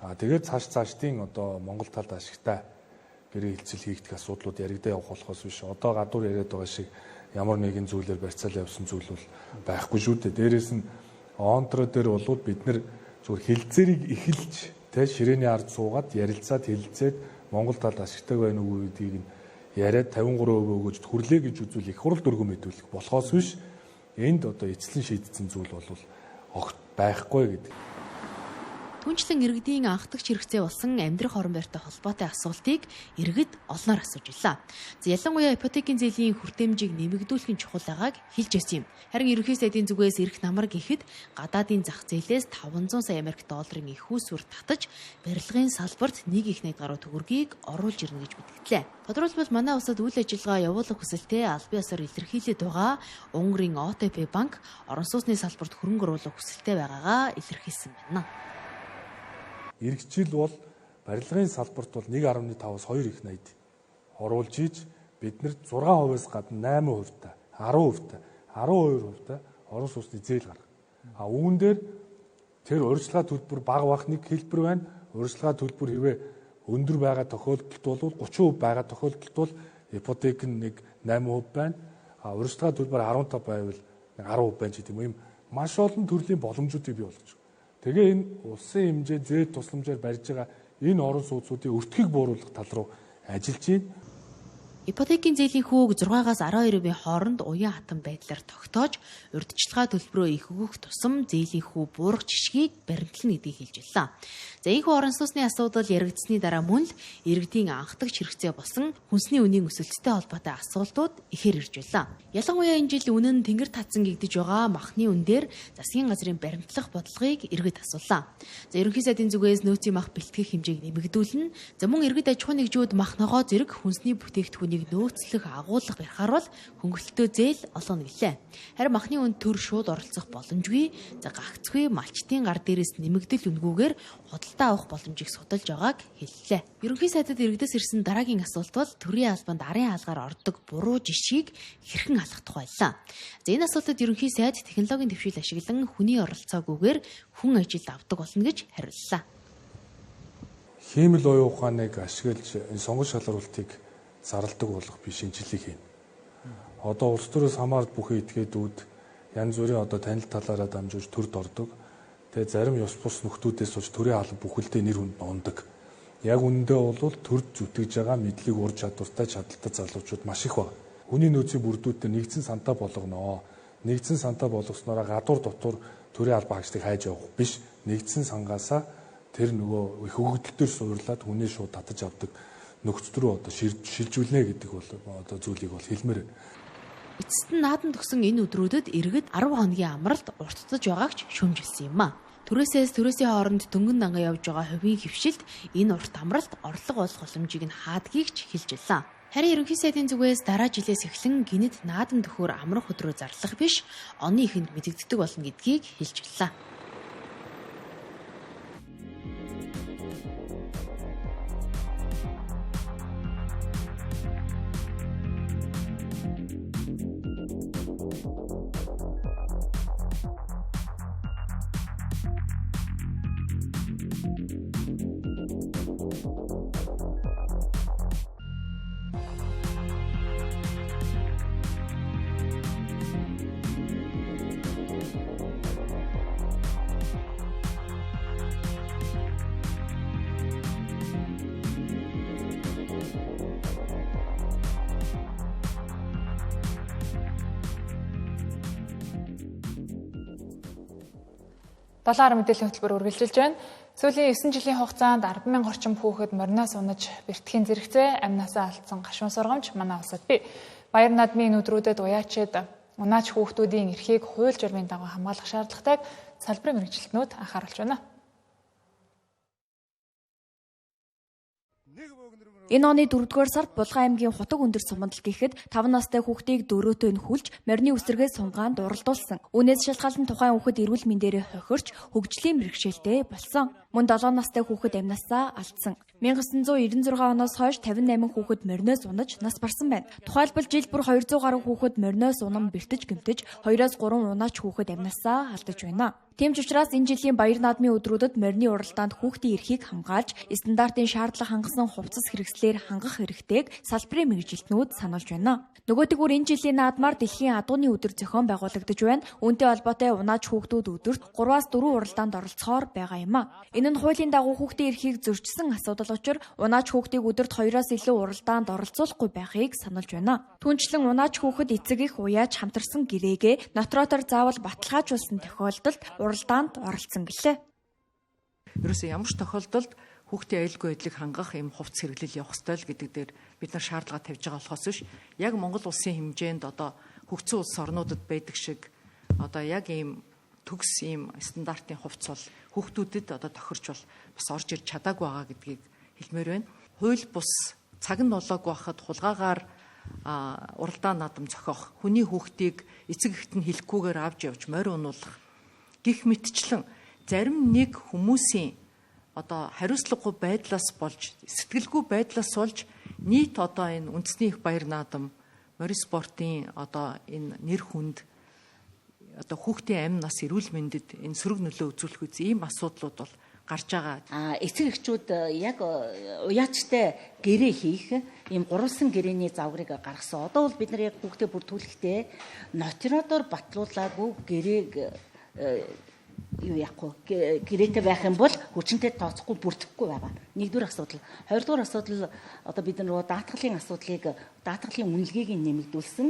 Speaker 8: Тэгээд цаашдын одоо Монгол талд ашигтай гэрээ хилцэл хийгдэх асуудлууд яригдаа явах болохоос биш. Одоо гадуур яриад байгаа шиг ямар нэгэн зүйлээр барьцаал явсан зүйл бол байхгүй шүү дээ. Дээрээс нь онтро дээр болвол бид нэр зүгээр хилцээрийг эхэлж тэ ширээний ард суугаад ярилцаад хилцээд Монгол талд ашигтай байна уу гэдгийг нь яриад 53% өгөөж хүрлээ гэж үзвэл их хурал дөргөн мэдүүлэх болохоос биш. Энд одоо эцлэн шийдсэн зүйл бол огт байхгүй гэдэг.
Speaker 3: Түнчлэн иргэдийн анхдагч хэрэгцээ болсон амьдрах орон байртай холбоотой асуултыг иргэд олноор асууж илаа. За ялангуяа ипотекийн зээлийн хүртээмжийг нэмэгдүүлэх нь чухал байгааг хэлж байсан юм. Харин ерөнхий сайдын зүгээс ирэх намар гэхэд гадаадын зах зээлээс 500 сая Америк долларын их усүр татаж барилгын салбарт 1.80 гаруй төгрөгийг оруулж ирнэ гэж мэдгдлээ. Тодорхойлбол манай улсад үйл ажиллагаа явуулах хүсэлтэд албан ёсоор илэрхийлээд байгаа Унгарын ОТП банк орон сууцны салбарт хөрөнгө оруулах хүсэлтэй байгаагаа илэрхийлсэн байна.
Speaker 8: Ирэх жил бол барилгын салбарт бол 1.5-аас 2 их 80 оруулж иж бид нэр 6%-аас гадна 8%-тай, 10%-тай, 12%-тай орон сууцны зээл гаргана. А үүн дээр тэр урьдчилгаа төлбөр бага бах нэг хэлбэр байна. Урьдчилгаа төлбөр хэрвээ өндөр байгаа тохиолдолд бол 30% байгаа тохиолдолд бол ипотек нь нэг 8% байна. А урьдчилгаа төлбөр 15 байвал нэг 10% байна ч гэдэг юм. Ийм маш олон төрлийн боломжуудыг бий болгож. Тэгээ энэ улсын хэмжээ зээл тусламжаар барьж байгаа энэ орон сууцуудын өртгийг бууруулах тал руу ажиллаж байна.
Speaker 3: Ипотекийн зээлийн хүүг 6-аас 12% хооронд уян хатан байдлаар тогтоож, урьдчилгаа төлбөрөө их өгөх тусам зээлийн хүү буурах жишгийг баримтлана гэдгийг хэлж байлаа. За энэхүү орон сууцны асуудал яригдсны дараа мөн л иргэдийн анхдагч хэрэгцээ болсон хүнсний үнийн өсөлттэй холбоотой асуултууд ихээр ирж байлаа. Ялангуяа энэ жил үнэн нь тэнгэр татсан гэгдэж байгаа махны үн дээр засгийн газрын баримтлах бодлогыг иргэд асуулаа. За ерөнхий сайдын зүгээс нөөцийн мах бэлтгэх хэмжээг нэмэгдүүлнэ. За мөн иргэд аж ахуйн нэгжүүд мах ногоо зэрэг хүнсний бүтээгдэхүүнийг нөөцлөх, агуулах барихаар бол хөнгөлөлтөө зээл олгоно гэлээ. Харин махны үнд төр шууд оролцох боломжгүй. За гагцгүй малчдын гар дээрээс нэмэгдэл үнгүүгээр худалдаа авах боломжийг судалж байгааг хэллээ. Ерөнхий сайдад иргэдээс ирсэн дараагийн асуулт бол төрийн албанд арын хаалгаар ордог буруу жишгийг хэрхэн алгадах байлаа. За энэ асуултад ерөнхий сайд технологийн дэвшил ашиглан хүний оролцоогүйгээр хүн ажилд авдаг болно гэж хариуллаа.
Speaker 8: Хиймэл оюун ухааныг ашиглаж энэ сонгон шалруултыг зарладаг болох би шинжилгээ хийнэ. Одоо улс төрөөс хамаард бүхэн этгээдүүд янз бүрийн одоо танил талаараа дамжуулж төрд ордог. Тэгээ зарим ёс бус нөхдүүдээс болж төрийн алба бүхэлдээ нэр хүнд ундаг. Яг үнэндээ бол төрд зүтгэж байгаа мэдлэг ур чадвартай чадaltaй залуучууд маш их байна. Хүний нөөцийн бүрдүүдтэй нэгдсэн сантаа болгоно. Нэгдсэн сантаа болгосноороо гадуур дотор төрийн алба хаагчдыг хайж явах биш. Нэгдсэн сангаасаа тэр нөгөө их өгөгдөл төр суурлаад хүний шууд татаж авдаг нөхцөл рүү одоо шилжүүлнэ гэдэг бол одоо зүйлийг бол хэлмээр байна.
Speaker 3: Эцэст нь наадан төгсөн энэ өдрүүдэд иргэд 10 хоногийн амралт уртдаж байгааг ч шүүмжилсэн юм а. Түрээсээс түрээсийн хооронд дөнгөн дангаа явж байгаа хувийн хөвшилд энэ урт амралт орлого олох боломжийг нь хаадгийг ч хэлж байлаа. Харин ерөнхий сайдын зүгээс дараа жилээс эхлэн гинэт наадан төхөөр амрах өдрөө зарлах биш, оны эхэнд мэдэгддэг болно гэдгийг хэлж байлаа.
Speaker 1: Долоон мэдээллийн хөтөлбөр үргэлжилж байна. Сүүлийн 9 жилийн хугацаанд 10,000 орчим хүүхэд мориноос унаж бэртхийн зэрэгцээ амнасаа алдсан гашуун сургамж манай улсад бий. Баяр наадмын өдрүүдэд уяачид Унаач хүүхдүүдийн эрхийг хууль журмын дагуу хамгаалах шаардлагатайг салбарын мэргэжилтнүүд анхааруулж байна.
Speaker 6: Энэ оны 4-р сард Булган аймгийн Хутаг өндөр сумандал гэхэд 5 настай хүүхдийг дөрөөтэй нь хүлж морины үсэргээ сунгаанд уралдуулсан. Үүнээс шалтгаалan тухайн хүүхэд эрүүл мэндээрээ хохирч хөгжлийн бэрхшээлтэй болсон. Мөн 7 настай хүүхэд амнасаа алдсан. 1996 оноос хойш 58 хүүхэд мориноос унаж нас барсан байна. Тухайлбал жил бүр 200 гаруй хүүхэд мориноос унан бэртэж гэмтэж 2-3 унаач хүүхэд амнасаа алдаж байна. Тийм ч учраас энэ жилийн баяр наадмын өдрүүдэд морины уралдаанд хүүхдийн эрхийг хамгаалж, стандартын шаардлага хангасан хувцас хэрэгслээр хангах хэрэгтэйг салбарын мэргэжилтнүүд сануулж байна. Нөгөөтэйгүр энэ жилийн наадмаар дэлхийн адууны өдөр зохион байгуулагдаж байна. Үүнтэй холбоотой унаач хүүхдүүд өдөрт 3-4 уралдаанд оролцохоор байгаа юм а. Энэ нь хуулийн дагуу хүүхдийн эрхийг зөрчсөн асуудал учир унаач хүүхдийг өдөрт 2-оос илүү уралдаанд оролцуулахгүй байхыг сануулж байна. Түүнчлэн унаач хүүхэд эцэг их уяаж хамтарсан гэрээгээ нотроотор заавал баталгаажуулсан тохиолдолд уралдаанд оролцсон гэлээ.
Speaker 9: Ерөөсөө ямар ч тохиолдолд хүүхдийн аюулгүй байдлыг хангах юм хувцас хэрэглэл явах ёстой л гэдэг дээр бид нар шаардлага тавьж байгаа болохоос биш яг Монгол улсын хэмжээнд одоо хөгжсөн улс орнуудад байдаг шиг одоо яг ийм төгс ийм стандартын хувцас бол хүүхдүүдэд одоо тохирч бол бас орж ирж чадаагүй байгаа гэдгийг хэлмээр байна. Хууль бус цаг нь болоогүй байхад хулгайгаар уралдаан наадам зохиох, хүний хүүхдийг эцэг эхэд нь хэлэхгүйгээр авч явж морь унуулах гэх мэтчлэн зарим нэг хүмүүсийн одоо хариуцлагагүй байдлаас болж сэтгэлгүй байдлаас болж нийт одоо энэ үндэсний их баяр наадам морин спортын одоо энэ нэр хүнд одоо хүүхдийн амь нас эрүүл мэндэд энэ сөрөг нөлөө үзүүлэх үз ийм асуудлууд бол гарч байгаа.
Speaker 10: Эцэг эхчүүд яг уяачтай гэрээ хийх ийм гурвалсан гэрээний загварыг гаргасан. Одоо бол бид нар яг хүүхдээ бүртгүүлэхдээ нотариатоор батлуулаагүй гэрээг юу яахгүй гэрээтэй байх юм бол хүчинтэй тооцохгүй бүртгэхгүй байгаа. Нэгдүгээр асуудал. Хоёрдугаар асуудал одоо бид нөгөө даатгалын асуудлыг даатгалын үнэлгээг нэмэгдүүлсэн.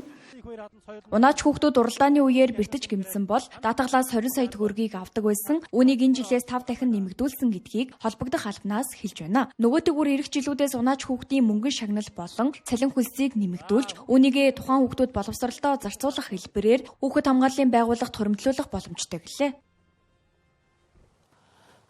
Speaker 6: Унаач хүүхдүүд уралдааны үеэр бэртэж гэмтсэн бол даатгалаас 20 сая төгрөгийг авдаг байсан. Үүнийг энэ жилээс 5 дахин нэмэгдүүлсэн гэдгийг холбогдох албанаас хэлж байна. Нөгөөтэйгүр ирэх жилүүдээс унаач хүүхдийн мөнгөн шагнал болон цалин хөлсийг нэмэгдүүлж, үүнийгээ тухайн хүүхдүүд боловсролдоо зарцуулах хэлбэрээр хүүхэд хамгааллын байгууллагт хуримтлуулах боломжтой гэлээ.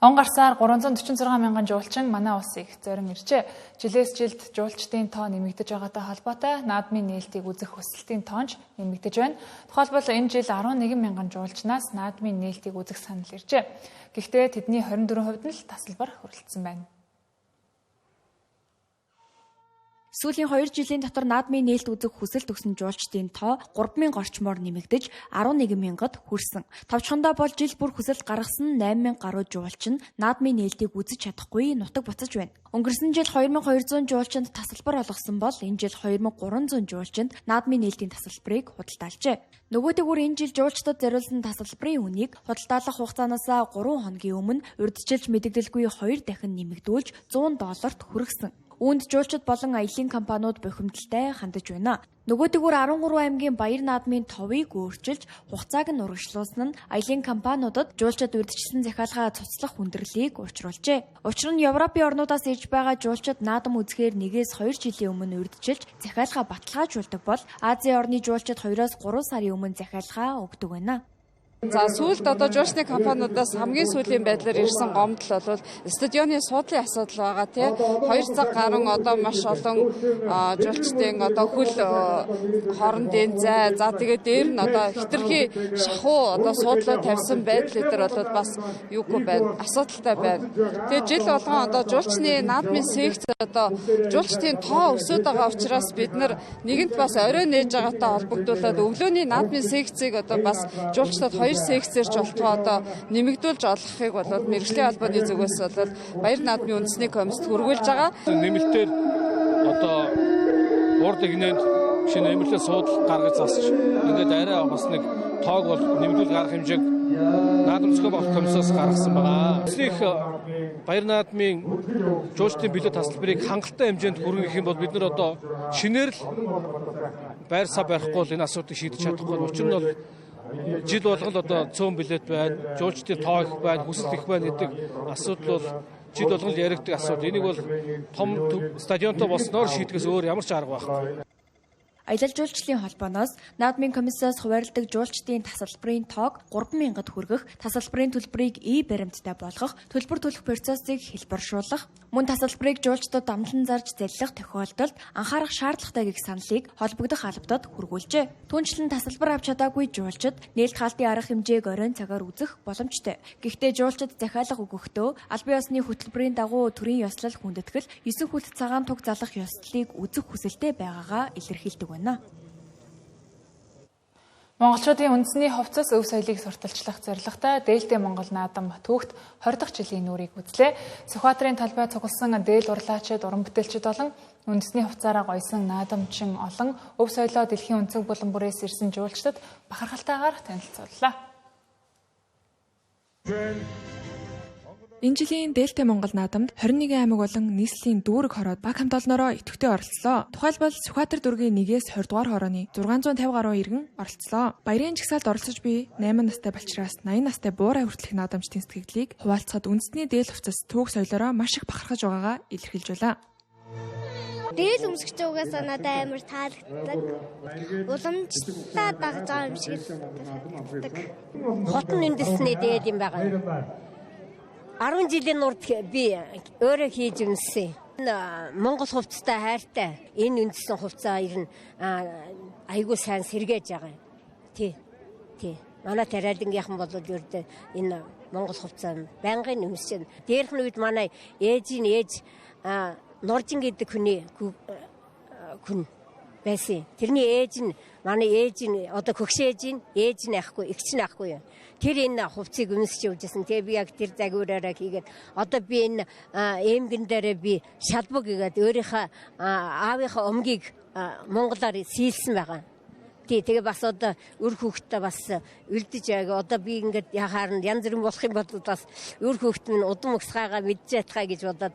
Speaker 1: Он гарсаар 346 мянган жуулчин манай улсыг зорин иржээ. Жилээс жилд жуулчдын тоо нэмэгдэж байгаатай холбоотой наадмын нээлтийг үзэх хүсэлтийн тоон ч нэмэгдэж байна. Тухайлбал энэ жил 11 мянган жуулчнаас наадмын нээлтийг үзэх санал иржээ. Гэхдээ тэдний 24% нь л тасалбар хүрэлцсэн байна.
Speaker 6: Сүүлийн 2 жилийн дотор наадмын нээлт үзэх хүсэлт өгсөн жуулчдын тоо 3000 орчмоор нэмэгдэж 11 мянгад хүрсэн. Товчхондоо бол жил бүр хүсэлт гаргасан 8000 гаруй жуулчин наадмын нээлтийг үзэж чадахгүй нутаг буцаж байна. Өнгөрсөн жил 2200 жуулчинд тасалбар олгосон бол энэ жил 2300 жуулчинд наадмын нээлтийн тасалбарыг худалдаалжээ. Нөгөөтэйгүр энэ жил жуулчдад зориулсан тасалбарын үнийг худалдаалах хугацаанаас 3 хоногийн өмнө урьдчилж мэдэгдэлгүй 2 дахин нэмэгдүүлж 100 долларт хүргэсэн. Үүнд жуулчид болон аялын компаниуд бухимдалтай хандаж байна. Нөгөөтэйгүр 13 аймгийн баяр наадмын товыг өөрчилж хугацааг нь урагшлуулсан нь аялын компаниудад жуулчид урьдчилсан захиалгаа цуцлах хүндрэлийг учруулжээ. Учир нь Европын орнуудаас ирж байгаа жуулчид наадам үзэхээр 1-2 жилийн өмнө урьдчилж захиалгаа баталгаажуулдаг бол Азийн орны жуулчид 2-3 сарын өмнө захиалгаа өгдөг байна.
Speaker 11: За сүүлд одоо жуулчны компаниудаас хамгийн сүүлийн байдлаар ирсэн гомдол бол стадионы суудлын асуудал байгаа тий. 2 цаг гарan одоо маш олон жуулчдын одоо хөл хоорондын зай, за тэгээ дээр нь одоо хэтэрхий шахуу одоо суудлаа тавьсан байдал дээр бол бас юугүй байна, асуудалтай байна. Тэгээ жил болгон одоо жуулчны наадмын секц одоо жуулчдын тоо өсөд байгаа учраас бид нар нэгэнт бас орой нээж байгаатай холбогдуулаад өглөөний наадмын секцийг одоо бас жуулчдад 2 секцээр ч болтгоо одоо нэмэгдүүлж олгохыг бол мэргэжлийн холбооны зүгээс бол баяр наадмын үндэсний комиссд хүргүүлж байгаа.
Speaker 12: Нэмэлтээр одоо урд игнэнд шинэ нэмэлтээ суудал гаргаж засч ингээд арай бас нэг тоог бол нэмэгдүүл гарах хэмжээг наадам зохион байгуулах комиссоос гаргасан байгаа. Эцнийх баяр наадмын жуулчдын билет тасалбарыг хангалттай хэмжээнд хүргэх юм бол бид нар одоо шинээр л байр сав барихгүй бол энэ асуудлыг шийдэж чадахгүй. Учир нь бол жил болгон л одоо цөөн билет байна, жуулчдын тоо их байна, хүсэлт их байна гэдэг асуудал бол жил болгон л яригддаг асуудал. Энийг бол том стадионтой болсноор шийдэхээс өөр ямар ч арга байхгүй.
Speaker 6: Аялал жуулчлалын холбооноос наадмын комиссиос хуваарлдаг жуулчдын тасалбарын тоог 3000-д хүргэх, тасалбарын төлбөрийг и-баримттай болгох, төлбөр төлөх процессыг хэлбэршүүлэх, мөн тасалбарыг жуулчдад амлан зарж заллах тохиолдолд анхаарах шаардлагатай гэх саналыг холбогдох албадад хүргүүлжээ. Түүнчлэн тасалбар авч чадаагүй жуулчид нээлт хаалтын арга хэмжээг оройн цагаар үзэх боломжтой. Гэхдээ жуулчид захиалга өгөхдөө албан ёсны хөтөлбөрийн дагуу төрийн ёслол хүндэтгэл 9 хүлт цагаан туг залах ёслолыг үзэх хүсэлтэй байгаагаа илэрхийлдэг байна.
Speaker 1: Монголчуудын үндэсний хувцас өв соёлыг сурталчлах зорилготой Дээлтэй Монгол наадам түүхт 20 дахь жилийн нүрийг үзлээ. Сүхбаатарын талбай цугласан дээл урлаачид, уран бүтээлчид болон үндэсний хувцаараа гоёсон наадамчин олон өв соёлоо дэлхийн өнцөг булан бүрээс ирсэн жуулчдад бахархалтайгаар танилцууллаа.
Speaker 13: Энэ жилийн Дээлтэй Монгол наадамд 21 аймаг болон нийслэлийн дүүрэг хороод баг хамт олноороо идэвхтэй оролцлоо. Тухайлбал Сүхбаатар дүүргийн 1-ээс 20 дугаар хорооны 650 гаруй иргэн оролцлоо. Баярын жагсаалд оролцож буй 8 настай балчраас 80 настай буурай хүртэлх наадамчдын сэтгэгдлийг хуваалцахад үндэсний дээл хувцас түүх соёлоороо маш их бахархаж байгаагаа илэрхийлж байлаа.
Speaker 14: Дээл өмсгч угаасаа надад амар таалагддаг. Уламжлалаа дагаж байгаа юм шиг таалагддаг.
Speaker 15: Хотон үндэсний дээл юм байгаа. 10 жилийн урд би өөрөө хийж өмссөн. Монгол хувцастай хайртай. Энэ үндсэн хувцаа ер нь айгүй сайн сэргээж байгаа юм. Тий. Тий. Манай тариалангийнхан бол ердөө энэ монгол хувцаа байнгын өмсөж. Дээрх нь үед манай ээжийн ээж Нуржин гэдэг хүний хүн байсан. Тэрний ээж нь манай ээж нь одоо хөгш ээж нь ээж нь ахгүй, эгч нь ахгүй юм. Тэр энэ хувцсыг өмсөж явжсэн. Тэгээ би яг тэр загвараараа хийгээд одоо би энэ эмгэн дээрээ би шалбаг хийгээд өөрийнхөө аавынхаа өмгийг монголоор сийлсэн байгаа. Тий, тэгээ бас одоо үр хүүхдтэй бас үлдэж байгаа. Одоо би ингээд яхаар нь янз бүрийн болох юм бол бас үр хүүхд минь удам өсгаагаа мэдж ятгаа гэж бодоод.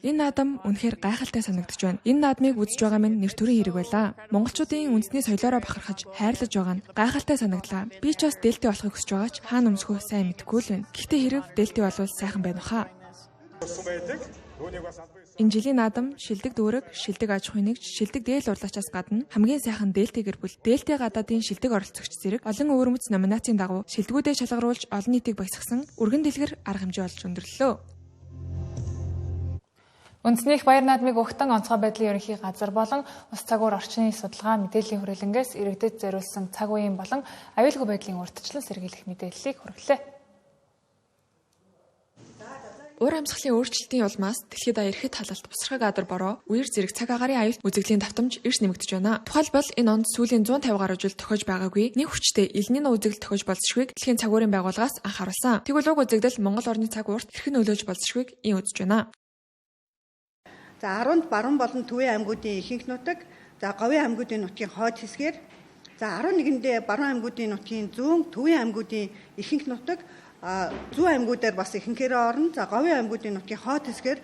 Speaker 13: Энэ наадам үнэхээр гайхалтай санагдаж байна. Энэ наадмыг үзэж байгаа минь нэр төрийн хэрэг байлаа. Монголчуудын үндэсний соёлоороо бахархаж хайрлаж байгаа нь гайхалтай санагдлаа. Би ч бас дээлтэй болохыг хүсэж байгаа ч хаана өмсөхөө сайн мэдэхгүй л байна. Гэхдээ хэрэг дээлтэй болвол сайхан байна хаа. Энэ жилийн наадам шилдэг дүүрэг, шилдэг аж ахуйн нэгж, шилдэг дээл урлаачаас гадна хамгийн сайхан дээлтэй гэр бүл, дээлтэй гадаадын шилдэг оролцогч зэрэг олон өвөрмөц номинацийн дагуу шилдэгүүдээ шалгаруулж олон нийтийг баясгасан өргөн дэлгэр арга хэмжээ болж өндөрлөлөө.
Speaker 1: Үндэсний их баяр наадмыг өгтөн онцгой байдлын ерөнхий газар болон ус цагуур орчны судалгаа мэдээллийн хүрээлэнгээс иргэдэд зориулсан цаг үеийн болон аюулгүй байдлын урьдчилан сэргийлэх мэдээллийг хүргэлээ.
Speaker 13: Уур амьсгалын өөрчлөлтийн улмаас дэлхийд даяар ихэд халалт, бусархаг адар бороо, үер зэрэг цаг агаарын аюулт үзэгдлийн давтамж эрс нэмэгдэж байна. Тухайлбал энэ онд сүүлийн 150 гаруй жил тохиож байгаагүй нэг хүчтэй Элнино үзэгдэл тохиож болзошгүйг дэлхийн цаг уурын байгууллагаас анхааруулсан. Тэгвэл уг үзэгдэл Монгол орны цаг уурт хэрхэн нөлөөлж болзошгүйг ийн үзэж байна.
Speaker 16: За 10-нд баруун болон төвийн аймагуудын ихэнх нутаг, за говийн аймагуудын нутгийн хойд хэсгээр, за 11-нд баруун аймагуудын нутгийн зүүн, төвийн аймагуудын ихэнх нутаг, зүүн аймагуудаар бас ихэнхээрээ орно. За говийн аймагуудын нутгийн хойд хэсгээр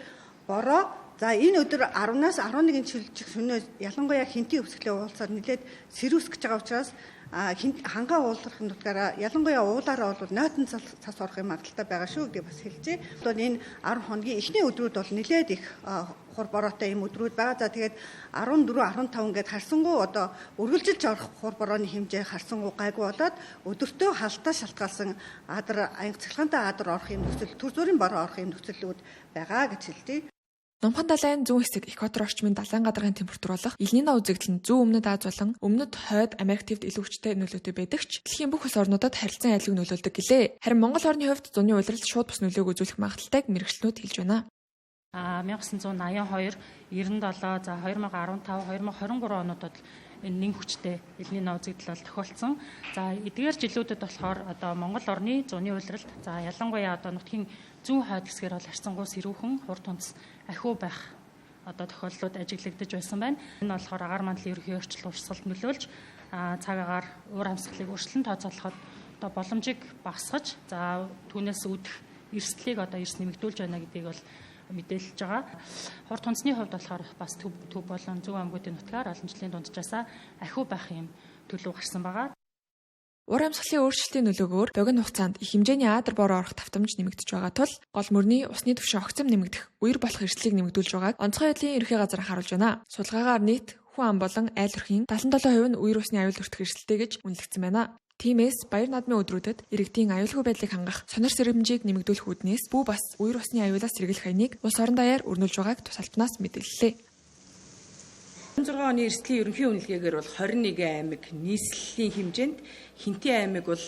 Speaker 16: бороо. За энэ өдөр 10-наас 11 шилжих шөнөө ялангуяа хинтийн өвсгөлээ уулзаад нэлээд сэрүүсгэж байгаа учраас хангаа уулзах нутгаараа ялангуяа уулаараа бол нойтон цас орох юм магадaltaй байгаа шүү гэдгийг бас хэлжээ. Одоо энэ 10 хоногийн эхний өдрүүд бол нэлээд их хур бороотой юм өдрүүд байгаа. За тэгээд 14, 15 ингээд харсангуу одоо үргэлжилж орох хур борооны хэмжээ харсангуу гайгүй болоод өдөртөө халтаа шалтгаалсан адар аянга цахилгаантай адар орох юм нөхцөл, төр зүрийн бороо орох юм нөхцөлүүд байгаа гэж хэлдэг.
Speaker 13: Номхон далайн зүүн хэсэг экватор орчмын далайн гадаргын температур болох Элнино үзэгдэл нь зүүн өмнөд Аз болон өмнөд хойд Америк тивд илүү хүчтэй нөлөөтэй байдаг ч дэлхийн бүх улс орнуудад харилцан аюулгүй нөлөөлдөг гэлээ. Харин Монгол орны хувьд зуны улирал шууд бус нөлөөг үзүүлэх магадлалтайг мэргэжилтнүүд хэлж байна.
Speaker 17: 1982, 97, за 2015, 2023 онуудад энэ нэн хүчтэй Элнино үзэгдэл бол тохиолдсон. За эдгээр жилүүдэд болохоор одоо Монгол орны зуны улиралд за ялангуяа одоо нутгийн зүүн хойд хэсгээр бол харьцангуй сэрүүхэн хур тунц ахиу байх одоо тохиолдлууд ажиглагдаж байсан байна. Энэ болохоор агаар мандлын ерөнхий өөрчлөлт урсгалд нөлөөлж цаг агаар уур амьсгалыг өөрчлөн тооцоолоход одоо боломжийг багасгаж за түүнээс үүдэх эрсдлийг одоо эрс нэмэгдүүлж байна гэдгийг бол мэдээлж байгаа. Хур тунцны хувьд болохоор бас төв болон зүүн аймагуудын нутгаар олон жилийн дунджаасаа ахиу байх юм төлөв гарсан байгаа.
Speaker 13: Уур амьсгалын өөрчлөлтийн нөлөөгөөр богино хугацаанд их хэмжээний адар бороо орох давтамж нэмэгдэж байгаа тул гол мөрний усны түвшин огцом нэмэгдэх, үер болох эрсдлийг нэмэгдүүлж байгааг онцгой байдлын ерөнхий газар анхааруулж байна. Судалгаагаар нийт Хүн ам болон айл өрхийн 77% нь үер усны аюул өртөх эрсдэлтэй гэж үнэлэгдсэн байна. Тиймээс баяр наадмын өдрүүдэд иргэдийн аюулгүй байдлыг хангах, сонор сэрэмжийг нэмэгдүүлэх үүднээс бүү бас үер усны аюулаас сэргийлэх аяныг улс орон даяар өрнүүлж байгааг тус албанаас мэдээллээ.
Speaker 18: 16 оны эрсдлийн ерөнхий үнэлгээгээр бол 21 аймаг нийслэлийн хэмжээнд, Хинтээ аймаг бол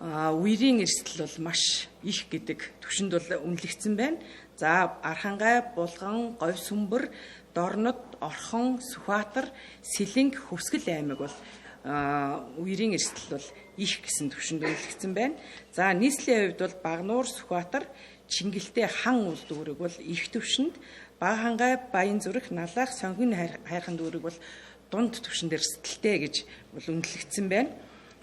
Speaker 18: үерийн эрсдэл бол маш их гэдэг түвшинд бол үнэлэгдсэн байна. За Архангай, Булган, Говь Сүмбэр, Дорнод, Орхон, Сүхбаатар, Сэлэнг, Хөвсгөл аймаг бол үерийн эрсдэл бол их гэсэн түвшинд үнэлэгдсэн байна. За нийслэлийн хувьд бол Багнуур, Сүхбаатар, Чингэлтэй, Хан уул дүүрэг бол их түвшинд, Багахангай, Баянзүрх, Налаах, Сонхин хайрхан дүүрэг бол дунд түвшинд эрсдэлтэй гэж бол үнэлэгдсэн байна.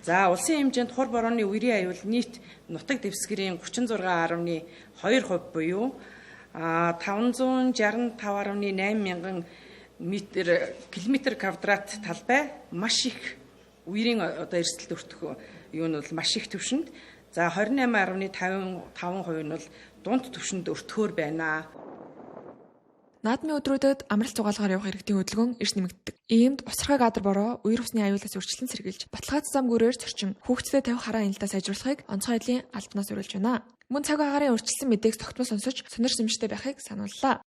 Speaker 18: За улсын хэмжээнд хур борооны үерийн аюул нийт нутаг дэвсгэрийн 36.2% буюу 565.8 мянган метр километр квадрат талбай маш их үерийн одоо эрсдэлд өртөх юу нь бол маш их түвшинд, за 28.55% нь бол дунд түвшинд өртөхөөр байна.
Speaker 13: Наадмын өдрүүдэд амралт зугаалгаар явах иргэдийн хөдөлгөөн эрс нэмэгддэг. Иймд усархай гадар бороо үер усны аюулаас урьдчилан сэргийлж, баталгаатай зам гүрээр зөрчин хүүхдтэд тавих хараа хяналтаа сайжруулахыг онцгой байдлын албанаас уриалж байна. Мөн цаг агаарын урьдчилсан мэдээг тогтмол сонсож, сонир сэмжтэй байхыг санууллаа.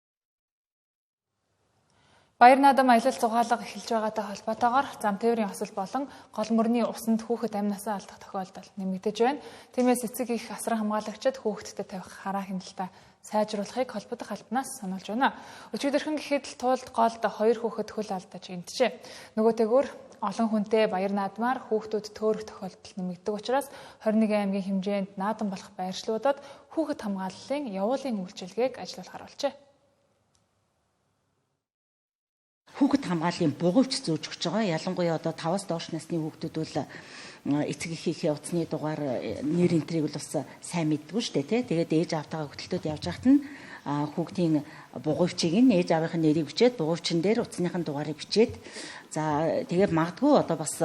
Speaker 1: Баяр наадам аялал зугаалга эхэлж байгаатай холбоотойгоор зам тээврийн осол болон гол мөрний усанд хүүхэд амь насаа алдах тохиолдол нэмэгдэж байна. Тиймээс эцэг их асран хамгаалагчид хүүхэдтэй тавих хараа хяналтаа сайжруулахыг холбогдох албанаас сануулж байна. Өчигдөрхөн гэхэд л туулд голд 2 хүүхэд хөл алдаж гэмтжээ. Нөгөөтэйгүр олон хүнтэй баяр наадмаар хүүхдүүд төөрөх тохиолдол нэмэгддэг учраас 21 аймгийн хэмжээнд наадам болох байршлуудад хүүхэд хамгааллын явуулын үйлчилгээг ажилуулахар болжээ.
Speaker 10: Хүүхэд хамгааллын бугуйвч зөөж өгч байгаа. Ялангуяа одоо 5-аас доош насны хүүхдүүд бол эцэг эхийнхээ утасны дугаар нэр энтрийг бол бас сайн мэддэггүй шүү дээ, тий. Тэгээд ээж аавтайгаа хөтөлтөд явж байхад нь хүүхдийн бугуйвчийг нь ээж аавынхын нэрийг бичээд бугуйвчин дээр утасныхын дугаарыг бичээд, за тэгээд магадгүй одоо бас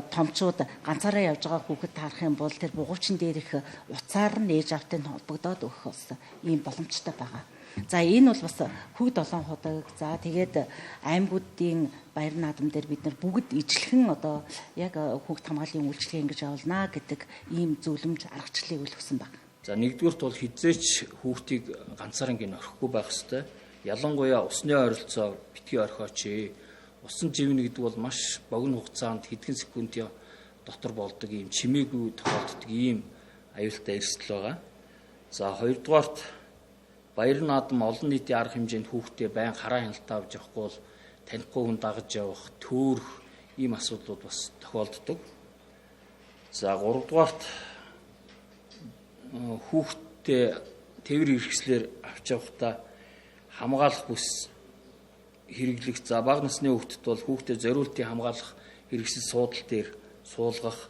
Speaker 10: томчууд ганцаараа явж байгаа хүүхэд таарах юм бол тэр бугуйвчин дээрх утсаар нь ээж аавтай нь холбогдоод өгөх бас ийм боломжтой байгаа. За энэ бол бас хүүхд олон худаг. За тэгээд аймагуудын баяр наадам дээр бид нар бүгд ижлэхэн одоо яг хүүхд хамгааллын үйлчилгээ ингэж явуулнаа гэдэг ийм зөвлөмж аргачлалыг өгсөн баг.
Speaker 19: За нэгдүгüрт бол хизээч хүүхдийг ганцаараа ингэ орхихгүй байх ёстой. Ялангуяа усны ойролцоо битгий орхиоч. Усан живнэ гэдэг бол маш богино хугацаанд хэдхэн секундын дотор болдог ийм чимээгүй тохиолддог ийм аюултай эрсдэл байгаа. За хоёрдугаарт баяр наадам олон нийтийн арга хэмжээнд хүүхдээ байн хараа хяналтаа авч явахгүй бол танихгүй хүн дагаж явах, төөрөх ийм асуудлууд бас тохиолддог. За гуравдугаарт хүүхдээ тээврийн хэрэгслээр авч явахдаа хамгаалах бүс хэрэглэх. За бага насны хүүхдэд бол хүүхдээ зориултын хамгаалах хэрэгсэл суудал дээр суулгах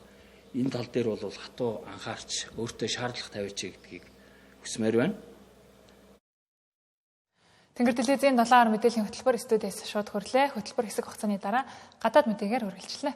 Speaker 19: энэ тал дээр бол хатуу анхаарч өөртөө шаардлага тавиач гэдгийг хүсмээр байна.
Speaker 1: Тэнгэр телевизийн 7 хар мэдээллийн хөтөлбөр студиэс шууд хөрлөө. Хөтөлбөр хэсэг хугацааны дараа гадаад мэдээгээр үргэлжлэнэ.